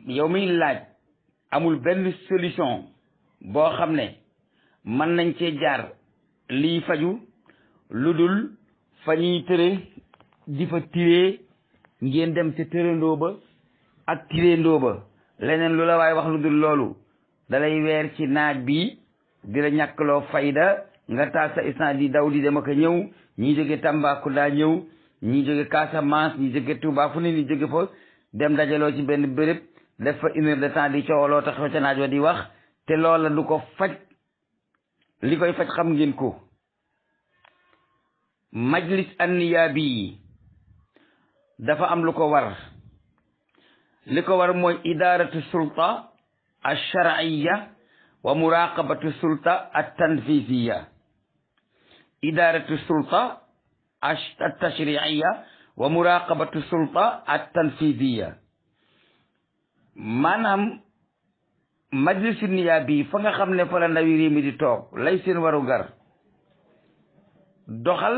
yow miy laaj amul benn solution boo xam ne mën nañ cee jaar lii faju lu dul fa ñuy tëre di fa tiree ngeen dem ci tërandoo ba ak tireendoo ba leneen lu la waaye wax lu dul loolu dalay weer ci naaj bi di la ñàkkloo fayda nga taal sa instant di daw di dem ak a ñëw ñi jóge Tambacounda ñëw ñi jóge Casamance ñi jóge Touba fu ne ni jóge fa dem dajaloo ci benn béréb def fa 1 heure de temps di coowaloo taxaw ca naaj wa di wax te loola du ko faj li koy faj xam ngeen ko majlis anniyaabi yi dafa am lu ko war li ko war mooy idaratu sulta alsharciya wa muraqabatu sulta altanfisiya. idaratu sulta altashriiya wa muraqabatu sulta altanfisiya. maanaam majlisu niyaa bi fa nga xam ne fa la ndawi réew mi di toog lay seen waru gar doxal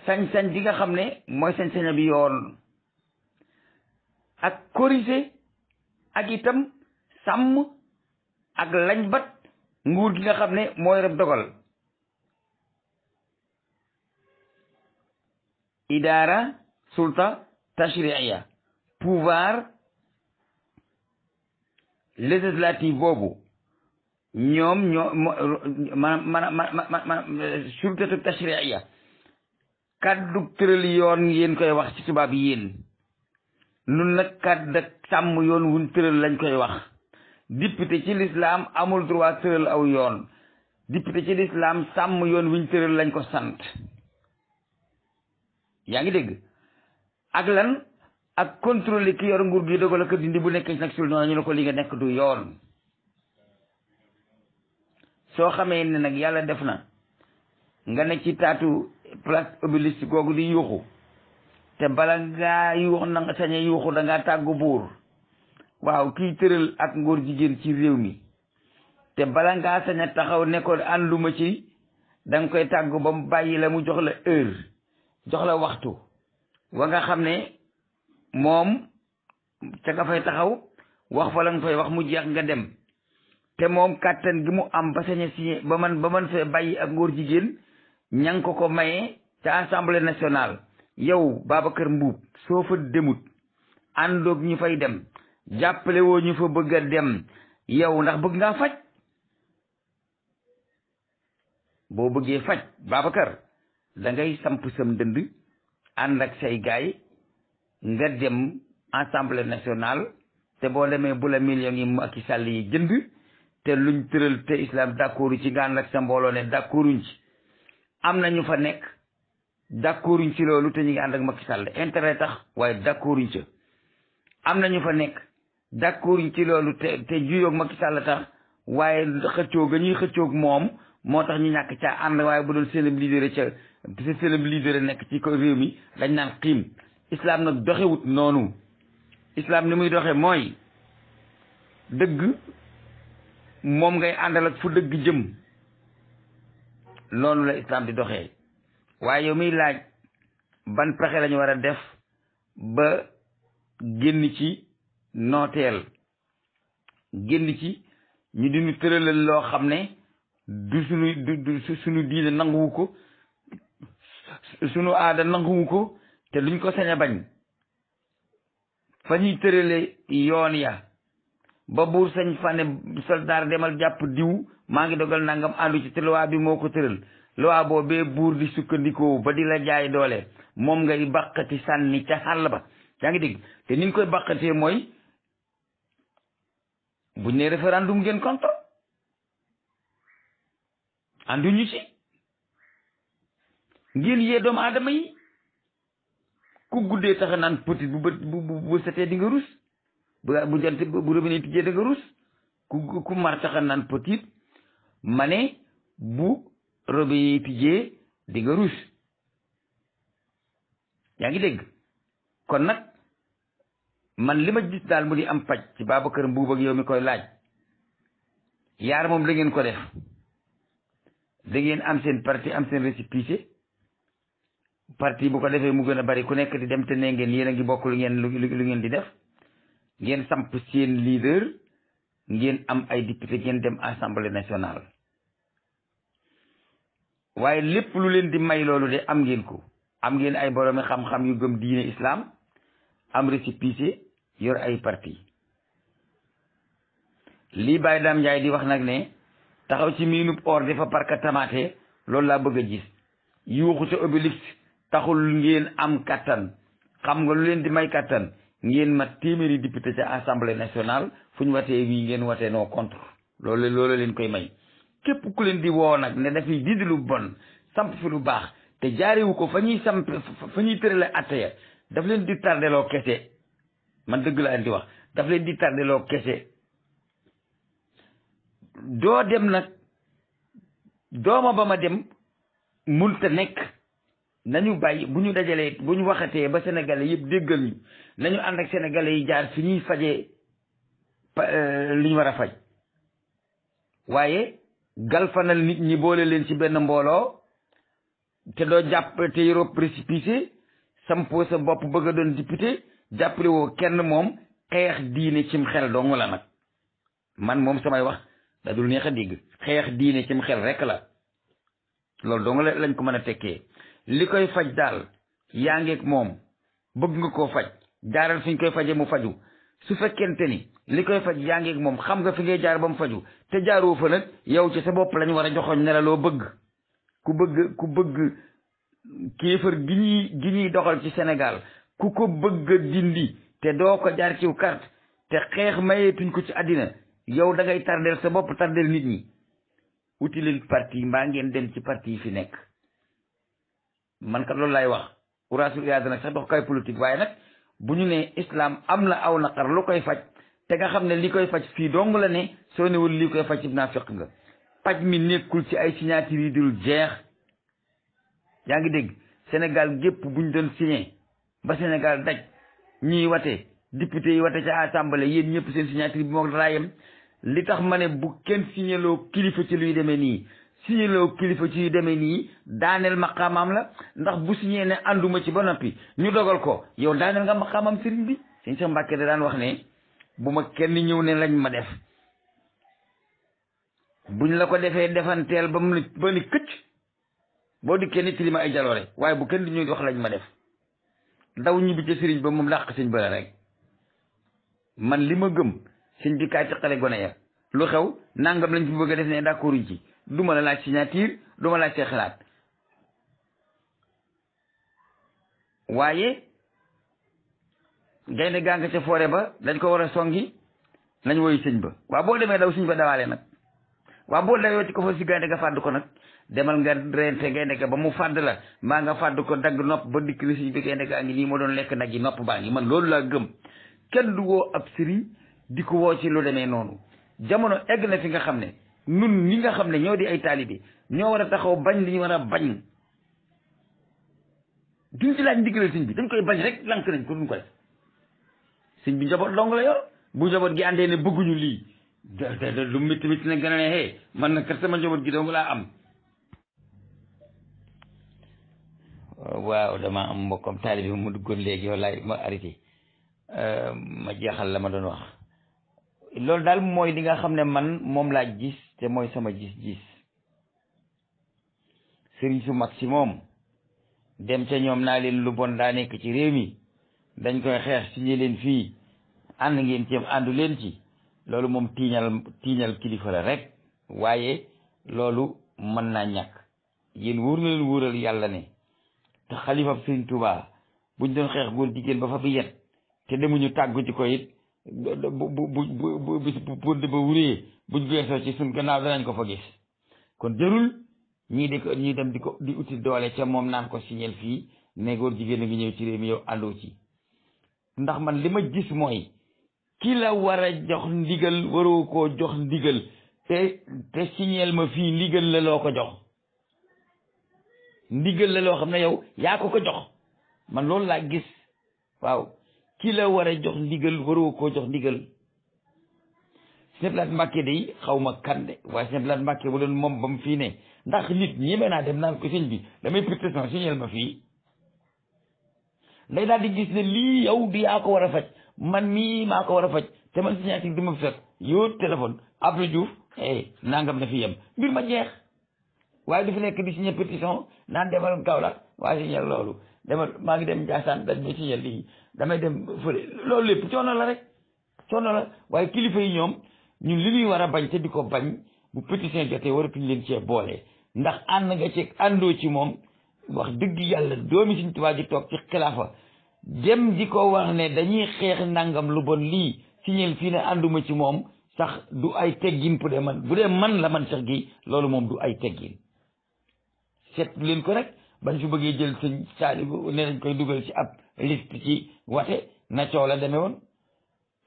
sañ-sañ bi nga xam ne mooy sañ-saña bi yoon ak corriger ak itam sàmm ak lañ bat nguur gi nga xam ne mooy rek dogal. idaara sulta tashriiya pouvoir législatif boobu ñoom sultatu tashriiya kàddu tëral yoon yéen koy wax ci tubaab yéen nun nag kàddu sàmm yoon wuñ tëral lañ koy wax. député ci l'islam amul droit tëral aw yoon. député ci l'islam sàmm yoon wuñ tëral lañ ko sant. yaa ngi dégg ak lan ak contrôler ki yor nguur gi dogal ko dindi bu nekkee nag sul noonu ñu ne ko li nga nekk du yoon. soo xamee ne nag yàlla def na nga ne ci taatu place Obélisque googu di yuuxu te bala ngaa yuux na nga sañe yuuxu da ngaa tàggu buur waaw kiy tëral ak ngóor jigéen ci réew mi te bala ngaa sañ a taxaw ne ko ànduma ci da nga koy tàggu ba mu bàyyi la mu jox la heure jox la waxtu wa nga xam ne moom ca nga fay taxaw wax fa la nga fay wax mu jeex nga dem te moom kàttan gi mu am ba sañ a signé ba man fee bàyyi ak ngóor jigéen ña ngi ko mayee ca assemblée nationale. yow Babacar Mbuub soo fa demut àndoog ñu fay dem jàppale woo ñu fa bëgg a dem yow ndax bëgg ngaa faj. boo bëggee faj Babacar da ngay samp sam dënd ànd ak say gaay nga dem assemblée nationale te boo demee bu la millions yi Macky Sall yi jënd te luñ tëral te islam d'accordu ci nga ànd ak sa mbooloo ne d'accorduñ ci. am na ñu fa nekk d'accorduñ ci loolu te ñu ngi ànd ak Macky Sall intérêt tax waaye d'accorduñ ca. am na ñu fa nekk d'accorduñ ci loolu te juyoog Macky Sall tax waaye xëccoo ga ñuy xëccoog moom moo tax ñu ñàkk caa ànd waaye bu doon seen leader nekk ci ko réew mi dañ naan xiim. islam nag doxewut noonu. islam ni muy doxe mooy dëgg moom ngay àndal ak fu dëgg jëm. loolu la islam di doxee waaye yow miy laaj ban pexe lañu war a def ba génn ci nooteel génn ci ñu diñu tëralal loo xam ne du suñu diine nanguwu ko suñu aada nanguwu ko te duñ ko sañ a bañ. fa ñuy tërale yoon ya ba buur sañ fa ne soldaar demal jàpp diw maa ngi dogal nangam àndu ci te loi bi moo ko tëral loi boobee buur di sukkandikoo ba di la jaay doole moom ngay bàqati sànni ca xàll ba. yaa ngi dégg te ni ñu koy bàqatee mooy buñ ne référendum ngeen contre ànduñu ci ngeen yee doomu aadama yi ku guddee tax naan petit bu setee di nga rus bu jant bu robinet tijjee da nga rus ku mar tax naan petit ma ne bu robinet tijjee di nga rus. yaa ngi dégg kon nag man li ma gis daal mu di am paj ci Babacar Mbuub ak yow mi koy laaj yaar moom da ngeen ko def da ngeen am seen parti am seen récépissé parti bu ko defee mu gën a bari ku nekk di dem te ne ngeen yéen a ngi bokk lu ngeen di def ngeen samp seen leader ngeen am ay député ngeen dem assemblée nationale waaye lépp lu leen di may loolu de am ngeen ko. am ngeen ay boroomi xam-xam yu gëm diine islam am récépissé yor ay parti lii Baye Dame Ndiaye di wax nag ne taxaw ci miinub or dafa parka tamaate loolu laa bëgg a gis yuuxu ca Obélisque taxul ngeen am kattan. xam nga lu leen di may kattan ngeen mat téeméeri député ca assemblée nationale fu ñu watee wii ngeen watee non contre loolu leen koy may. képp ku leen di woo nag ne dafay dindi lu bon samp fi lu baax te jaarewu ko fa ñuy tërale atte ya daf leen di tardeloo kese man dëgg laa leen di wax daf leen di tardeloo kese. doo dem nag dooma ba ma dem munta nekk. nañu bàyyi bu ñu dajalee bu ñu waxatee ba sénégalais yëpp déggal ñu nañu ànd ak sénégalais yi jaar fi ñuy fajee li ñu war a faj waaye galfanal nit ñi boole leen ci benn mbooloo te doo jàpp te yoroo précipité sampoo sa bopp bëgg a doon député jàppale woo kenn moom xeex diine cim xel dong la nag man moom samay wax da dul neex a dégg xeex diine cim xel rek la loolu dong lañ ko mën a tekkee li koy faj daal yaa ngeeg moom bëgg nga koo faj jaaral fi ñu koy faje mu faju su fekkente ni li koy faj yaa ngeeg moom xam nga fi ngay jaar ba mu faju te jaaroo fa nag yow ci sa bopp lañ war a joxoñ ne la loo bëgg ku bëgg kéefër gi ñuy doxal ci Sénégal ku ko bëgg a dindi te doo ko jaar ciw carte te xeex mayeetuñ ko ci àddina yow da ngay tardeel sa bopp tardeel nit ñi uti leen parti mbaa ngeen dem ci parti yi fi nekk man kat loolu laay wax uraasul iyaada nag sax dox kay politique waaye nag bu ñu ne islam am na aw naqar lu koy faj te nga xam ne li koy faj fii dong la ne soo newul li koy faj ci naafiq nga paj mi nekkul ci ay signature yi dul jeex yaa ngi dégg Sénégal gépp bu ñu doon signé ba Sénégal daj ñiy wate député yi wate ca assemblée yéen ñëpp seen signature bi moo dara yem li tax ma ne bu kenn signéloo kilifa ci luy demee nii signéloo kilifa ci luy demee nii daaneel maqaamaam la ndax bu signé ne ànduma ci ba noppi ñu dogal ko yow daaneel nga maqaamaam sëriñ bi sëñ Cheikh Mbacke da daan wax ne bu ma kenn ñëw ne lañ ma def buñ la ko defee defanteel ba ni këcc boo dikkee nit li ma ay jaloore waaye bu kenn di ñuy wax lañ ma def daw ñibbi ca sëriñ ba moom làq sëñ ba rek man li ma gëm sëñ bi kaay teqale gone ya lu xew nangam lañ fi bëgg a def ne d'accorduñ ci du ma la laaj signature du ma laaj see xalaat waaye gaynde gaa nga ca foore ba dañ ko war a songi nañ woyu sëñ ba waaw boo demee daw sëñ ba dawaale nag waaw boo dawee ci ko fa si gaynde nga fàdd ko nag demal nga rente gaynde ga ba mu fàdd la maa nga fàdd ko dagg nopp ba dikk li sëñ bi gaynde gaa ngi nii moo doon lekk nag yi nopp baa ngi man loolu laa gëm kenn du woo ab sëriñ di ko woo ci lu demee noonu jamono egg na fi nga xam ne nun ñi nga xam ne ñoo di ay taalibe ñoo war a taxaw bañ li ñu war a bañ duñ ci laaj ndigalal sëñ bi dañ koy bañ rek lank nañ ko duñ ko def sëñ bi njaboot dong la yor bu njaboot gi àndee ne bëgguñu lii lu métti métti na gën a ne hee man na kat sama njaboot gi dong laa am. waaw dama am mbokkam taalibe mu duggoon léegi yow laay ma arrêté ma jeexal la ma doon wax loolu daal mooy li nga xam ne man moom laa gis te mooy sama gis-gis sëriñ su mag si moom dem ca ñoom naa leen lu bon daa nekk ci réew mi dañ koy xeex signé leen fii ànd ngeen ci àndu leen ci loolu moom tiiñal kilifa la rek waaye loolu mën naa ñàkk yéen wóor na leen wóoral yàlla ne te xalifab sëriñ Tuubaa buñ doon xeex góor jigéen ba fa bi yet te demuñu tàggu ci ko it bu ba wuree buñ geesoo ci suñ gannaaw danañ ko fa gis kon jarul ñii dem di uti doole ca moom naan ko signal fii ne góor jigéen a ngi ñëw ci réew mi yow àndoo ci ndax man li ma gis mooy ki la war a jox ndigal waroo koo jox ndigal te signal ma fii ndigal la loo ko jox ndigal la loo xam ne yow yaa ko jox man loolu laa gis waaw ki la war a jox ndigal waroo koo jox ndigal Sëñ Blaat Mbàkke day xaw ma kande waaye Sëñ Blaat Mbàkke bu doon moom ba mu fii ne ndax nit ñeme naa dem naan ko sëñ bi damay pétition signal ma fii day daal di gis ne lii yow di yaa ko war a faj man mii maa ko war a faj te man signature du ma fekk yow téléphone Abdou Diouf nangam na fi yem mbir ma jeex waaye du fi nekk di signé pétition naan demal Kaolack waaye signal loolu demal maa ngi dem Ndiassane dañ may signal lii damay dem fële loolu lépp coono la rek coono la waaye kilifa yi ñoom ñun li ñuy war a bañ te di ko bañ bu pétition jotee waratuñ leen cee boole ndax ànd nga ci àndoo ci moom wax dëgg yàlla doomi Sëñ Tuubaa ji toog ci xilaafa dem di ko wax ne dañuy xeex nangam lu bon lii signal fii ne ànduma ci moom sax du ay teggin bu dee man la man sax gi loolu moom du ay teggin seet leen ko rek bañ fi bëggee jël sëñ Saalibu ne dañ koy dugal ci ab liste ci wate na coow la demee woon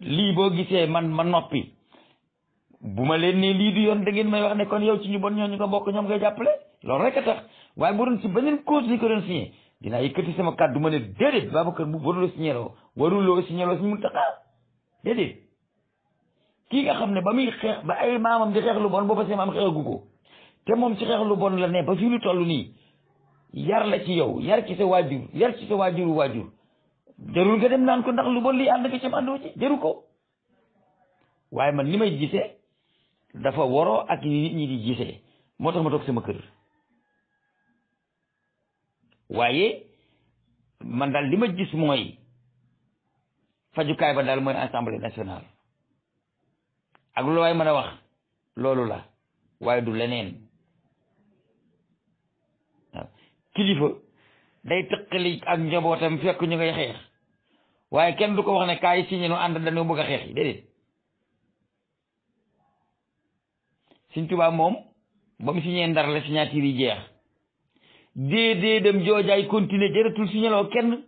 lii boo gisee man ma noppi bu ma leen ne lii du yoon da ngeen may wax ne kon yow ci ñu bon ñooñu nga bokk ñoom ngay jàppale loolu rek a tax waaye bu doon si beneen cause ni ko doon signé dinaa yëkkati sama kàddu ma ne déedéet Babacar Mboup waruloo signé loo si Mountakha déedéet kii nga xam ne ba muy xeex ba ay maamam di xeex lu bon booba seen maam xeexagu ko te moom ci xeex lu bon la ne ba fii lu toll nii yar la ci yow yar ci sa waajur yar ci sa waajuru waajur jarul nga dem naan ko ndax lu bon lii ànd nga ci àndoo ci jaru ko waaye man li may gisee dafa waroo ak nit ñi di gisee moo tax ma toog sama kër waaye man daal li ma gis mooy fajukaay ba daal mooy assemblée nationale ak lu waay mën a wax loolu la waaye du leneen waaw kilifa day tëqali ak njabootam fekk ñu ngay xeex waaye kenn du ko wax ne kaay signé nu ànd dañoo bëgg a xeex yi déedéet Sëñ Tuubaa moom ba mu signé Ndar la signature yi jeex déedéet dem joojaay continuer jëratul signé loo kenn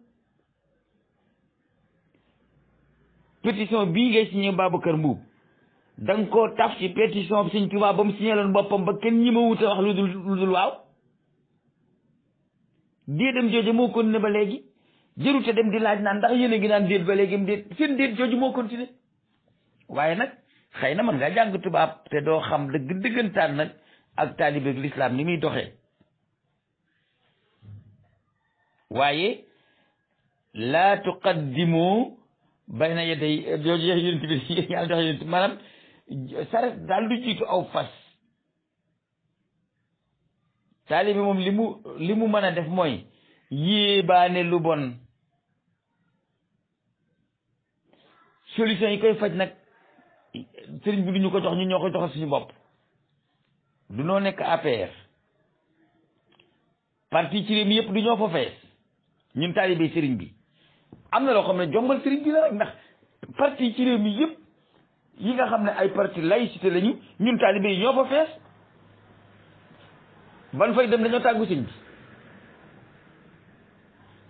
pétition bii ngay signé Babacar Mboup da nga koo taf ci pétition bi Sëñ Tuubaa ba mu signé loon boppam ba kenn ñi ma wut a wax lu dul waaw déet dem jooju moo continué ba léegi jërute dem di laaj naan ndax yéen a ngi naan déet ba léegi déet seen déet jooju moo continué waaye nag xëy na mën nga jàng tubaab te doo xam dëggantaan nag ak taalibe ak lislaam ni muy doxee waaye laa tuqaddimu bayna yaday jooju yonent bi yàlla dox yonent maanaam saret daal du jiitu aw fas taalibe moom li mu mën a def mooy yéebaane lu bon solution yi koy faj nag sëriñ bi duñu ko jox ñun ñoo ko joxal suñu bopp du noo nekk APR parti ci réew mi yëpp du ñoo fa fees ñun taalibe sëriñ bi am na loo xam ne jombal sëriñ bi la rek ndax parti ci réew mi yëpp yi nga xam ne ay parti laïcité lañu ñun taalibe yi ñoo fa fees ban fay dem dañoo tàggu sëñ bi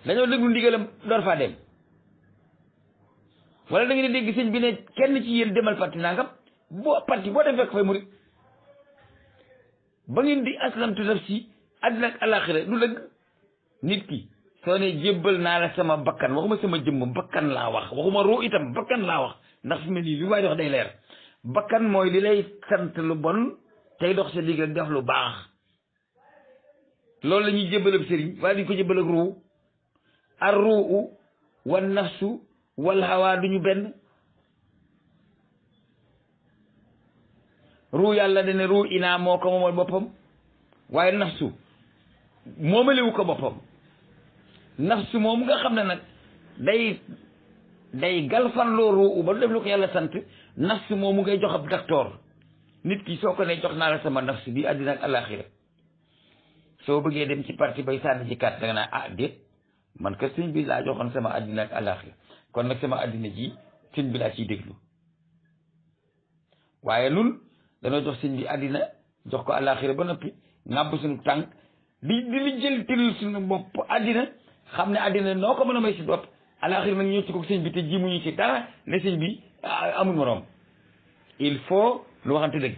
dañoo déglu ndigalam door faa dem wala da ngeen di dégg sëñ bi ne kenn ci yéen demal parti nangam boo dem fekk fay murit ba ngeen di aslamtu nafsi àddina ak alaxira du dëgg nit ki soo ne jébbal naa la sama bakkan waxuma sama jëmm bakkan laa wax waxuma ruu itam bakkan laa wax ndax fi mu ne nii li waay di wax day leer bakkan mooy li lay sant lu bon tey dox sa digg ak def lu baax loolu la ñuy jébbal ab sëriñ waaye duñ ko jébbal ak ruu ar ruu wan nafsu wal hawa duñu benn ruu yàlla dane ruu inaa moo ko moomal boppam waaye nafsu moomalewu ko boppam nafsu moom nga xam ne nag day galfanloo ruu ba du def lu ko yàlla sant nafsu moomu ngay jox ab docteur nit ki soo ko ne jox naa la sama nafsu bi àddina ak alaxira soo bëggee dem ci parti bay sànni ci kat da nga naa ah déet man ka sëñ bi laa joxoon sama àddina ak alaxira kon nag sama àddina ji sëñ bi laa ciy déglu waaye nun danoo jox sëñ bi àddina jox ko alaxira ba noppi ngàbb suñu tànk di li jël tëral suñu bopp àddina xam ne àddina noo ko mën a may si bopp alaxira nag ñëw ci ko sëñ bi te ji muñu ci dara ne sëñ bi amul moroom il faut lu waxante dëgg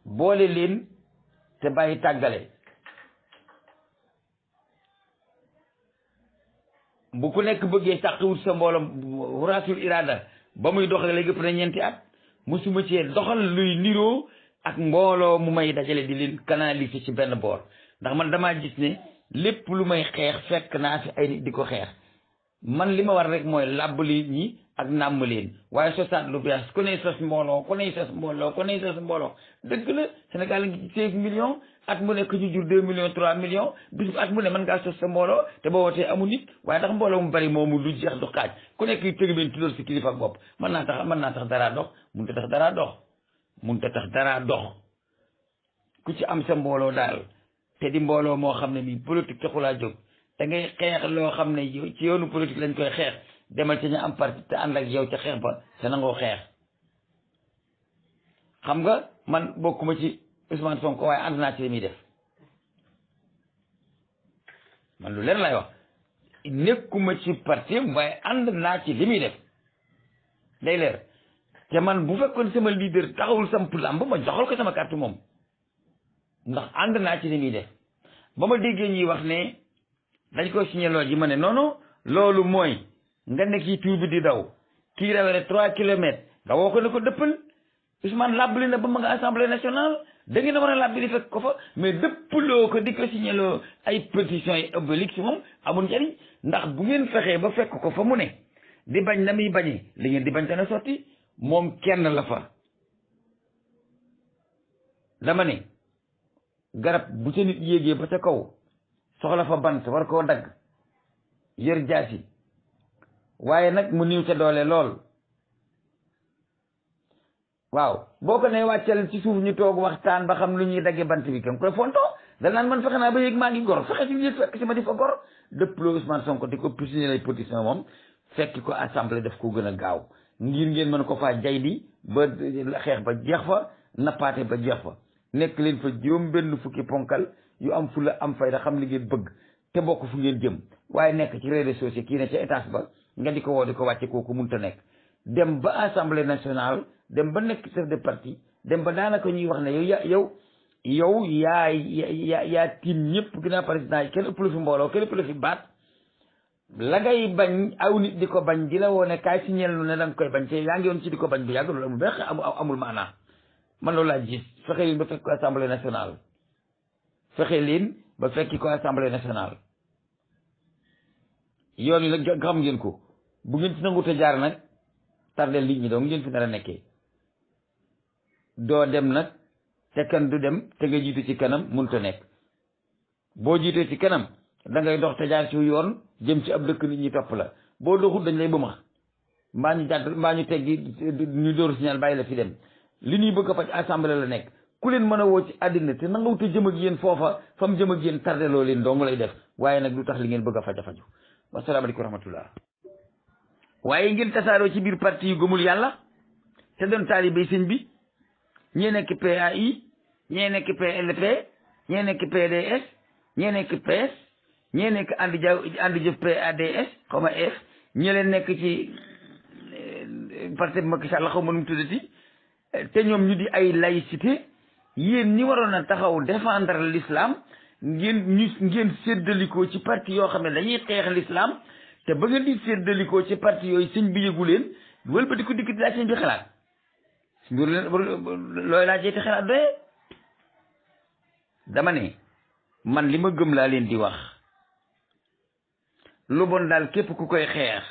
boole leen te bàyyi tàggale bu ku nekk bëggee sàqiwut sa mbooloo wuraasul iraada ba muy doxale léegi ëpp na ñeenti at mosuma cee doxal luy niroo ak mbooloo mu may dajale di leen canaliser ci benn boor ndax man damaa gis ne lépp lu may xeex fekk naa fi ay nit di ko xeex man li ma war rek mooy làbbali ñi ak nàmm leen waaye sosaat lu bees ku ne sos mbooloo ku ne sos mbooloo dëgg la Sénégal ngi ci 16 millions at mu nekk ñu jur 2 millions 3 millions bis at mu ne mën ngaa sos sa mbooloo te boo wootee amul nit waaye ndax mbooloo mu bari moomu lu jeex du xaaj ku nekk tëg ben tuddal si kilifa ak bopp mën naa tax daraa dox mun ta tax daraa dox ku ci am sa mbooloo daal te di mbooloo moo xam ne bi politique taxulaa jóg da ngay xeex loo xam ne ci yoonu politique lañ koy xeex demal ci ñu am parti te ànd ak yow ca xeex ba te nangoo xeex xam nga man bokkuma ci Ousmane Sonko waaye ànd naa ci li muy def man lu leer lay wax nekkuma ci parti waaye ànd naa ci li muy def day leer te man bu fekkoon sama leader taxawul samp làmb ma joxal ko sama carte moom ndax ànd naa ci li muy def ba ma déggee ñuy wax ne dañ ko signé lool ji ma ne non loolu mooy nga nekk ci tuur bi di daw kii rawere 3 kilomètres nga woo ko ne ko dëppal Ousmane làbbali na ba ma nga assemblée nationale da ngeen a war a làbbali fekk ko fa mais dëppaloo ko di ko signé loo ay pétitions yi obélix moom amul njariñ ndax bu ngeen fexee ba fekk ko fa mu ne di bañ na muy bañee li ngeen di bañ te na sotti moom kenn la fa dama ne garab bu ca nit yéegee ba ca kaw soxla fa bant war koo dagg yër jaasi waaye nag mu niw ca doole lool waaw boo ko ne wàccal ci suuf ñu toog waxtaan ba xam lu ñuy daggee bant bi kam koy fonto da naan man fexe naa ba yéeg maa ngi gor fexe si yéeg fekk si ma di fa gor dëpp loo Ousmane Sonko di ko pisine lay pétition moom fekki ko assemblée daf ko gën a gaaw ngir ngeen mën ko faa jay di ba xeex ba jeex fa nappaate ba jeex fa nekk leen fa juróom benn fukki ponkal yu am fulla am fayda xam li ngeen bëgg te bokk fu ngeen jëm waaye nekk ci réseaux sociaux kii ne ca étage ba nga di ko woo di ko wàcce kooku munta nekk dem ba assemblée nationale dem ba nekk chef de parti dem ba daanaka ñuy wax ne yow yaa tiim ñëpp ginnaaw président yi kenn ëpp la fi mbooloo kenn ëpp la fi baat la ngay bañ aw nit di ko bañ di la woone kaay si ñeel nu ne da nga koy bañ te yaa ngi yoon ci di ko bañ bu yàgg loolu amul benn amul maanaa man loolu laa gis fexe leen ba fekk ko assemblée nationale fexe leen ba fekki ko assemblée nationale yoon yi nag xam ngeen ko bu ngeen ci nangu te jaar nag tardel nit ñi doo ngeen fi nar a nekkee doo dem nag te kan du dem te nga jiitu ci kanam mënut a nekk boo jiitee ci kanam da ngay dox te jaar ci yoon jëm ci ab dëkk nit ñi topp la boo doxul dañ lay bëmax mbaa ñu jàdd mbaa ñu teggi ñu dóoru signal bàyyi la fi dem li ñuy bëgg a faj assemblée la nekk ku leen mën a woo ci àddina te nangawut a jëm ak yéen foofa fa mu jëm ak yéen tardé loo leen dong lay def waaye nag lu tax li ngeen bëgg a faj a faju wasalaamaaleykum wa rahmatullah waaye ngeen tasaaroo ci biir parti yu gëmul yàlla te doon taalibe sëñ bi ñee nekk PAI ñee nekk PLP ñee nekk PDS ñee nekk PS ñee nekk ànd jëf PADS xaw ma F ñi leen nekk ci parti bi Macky Sall xaw ma nu mu tuddati te ñoom ñu di ay laïcité yéen ñi waroon a taxaw défendre l'islam ngeen séddalikoo ci parti yoo xam ne dañuy xeex l'islam te ba ngeen di séddalikoo ci parti yooyu sëñ bi yëgu leen wëlbati ko dikk di laaj sëñ bi xalaat looy laajee te xalaat doyee dama ne man li ma gëm laa leen di wax lu bon daal képp ku koy xeex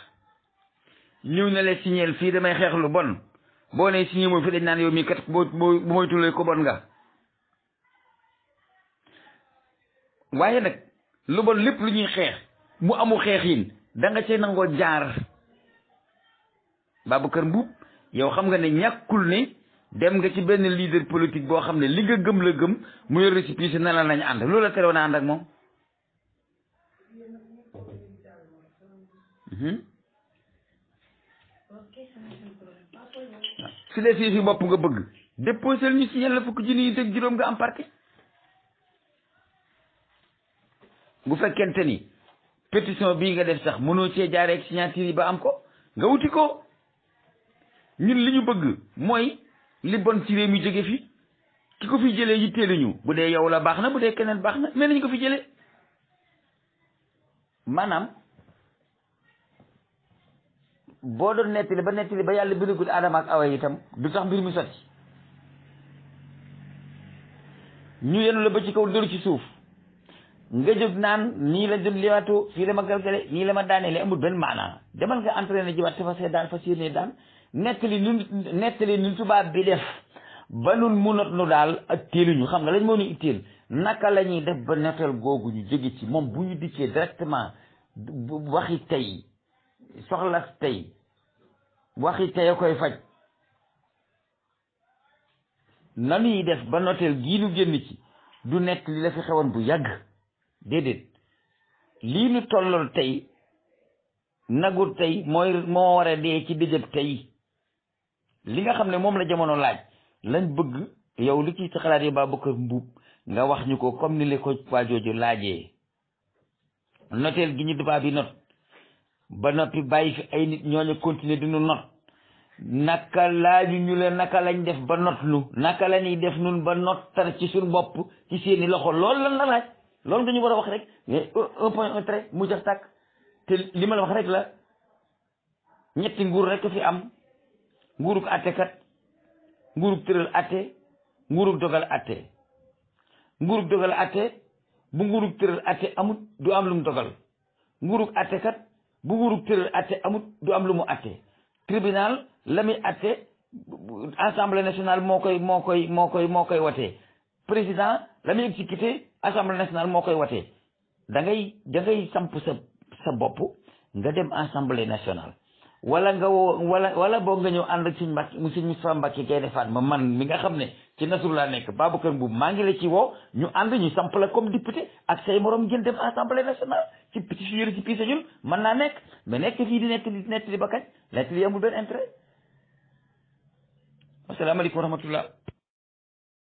ñëw na la signeel fii damay xeex lu bon boo ne signé moo fi dañ naan yow mii kat boo moytulee ko bon nga waaye nag lu bon lépp lu ñuy xeex mu amu xeex yin da nga cay nangoo jaar Babacar Mboup yow xam nga ne ñàkkul ne dem nga ci benn leader politique boo xam ne li nga gëm la gëm mu yor récépissé na la nañ ànd loolu la terewoon a ànd ak moom su dee fii fi bopp nga bëgg déposé ñu signé la fukki junni yi teg juróom nga am parti bu fekkente ni pétition bii nga def sax mënoo cee jaaree ak signature yi ba am ko nga wuti ko ñun li ñu bëgg mooy li bon ci réew mi jóge fi ki ko fi jëlee yitteeluñu bu dee yow la baax na bu dee keneen baax na mais nañu ko fi jëlee maanaam boo doon nettali ba yàlla bindagul Adama ak Awa itam du tax mbir mi sotti ñu yenu la ba ci kaw dóor ci suuf nga jóg naan nii la doon liwaatu fii la ma galgale nii la ma daanee amul benn maanaa demal nga entraîné jiwaat te fa séenee daan nettali nun tubaab bi def ba nun mu not nu daal ak teeluñu xam nga lañ moo ñu itteel naka la ñuy def ba netteel googu ñu jóge ci moom bu ñu dikkee directement waxi tey soxlas tey waxi tey a koy faj nanuy def ba noteel gii nu génn ci du nekk li la fi xewoon bu yàgg déedéet lii nu tollool tey nagul tey moo war a dee ci dëjëb tey li nga xam ne moom la jamono laaj lañ bëgg yow li ci sa xalaat yi Babacar Mboup nga wax ñu ko comme ni la ko waajooju laajee noteel gi ñu tubaab yi not ba noppi bàyyi fi ay nit ñooñu continuer di nu not naka laaju ñu leen naka lañ def ba not nu naka la ñuy def nun ba nottar ci suñ bopp ci seeni loxo loolu lan la laaj loolu nga ñu war a wax rek mais un point un trait mu jax tàkk te li ma la wax rek la ñetti nguur rek fi am nguurug attekat nguurug tëral atte nguurug dogal atte nguurug dogal atte bu nguurug tëral atte amut du am lu mu dogal nguurug attekat bu nguurug tëral atte amut du am lu mu atte tribunal la muy atte assemblée nationale moo koy watee président la muy exécuté assemblée nationale moo koy watee da ngay samp sa bopp nga dem assemblée nationale wala nga wala boog nga ñëw ànd ak suñ Mbàkke suñ Moustapha Mbàkke Gaynde Fatma man mi nga xam ne ci Nasrou laa nekk Babacar Mbuub maa ngi la ci woo ñu ànd ñu samp la comme député ak say morom ngeen dem assemblée nationale ci yëre ci piisa ñun mën naa nekk mais nekk fii di nekk di ba kañ nekk li amul benn intérêt asalaamaaleykum wa rahmatullah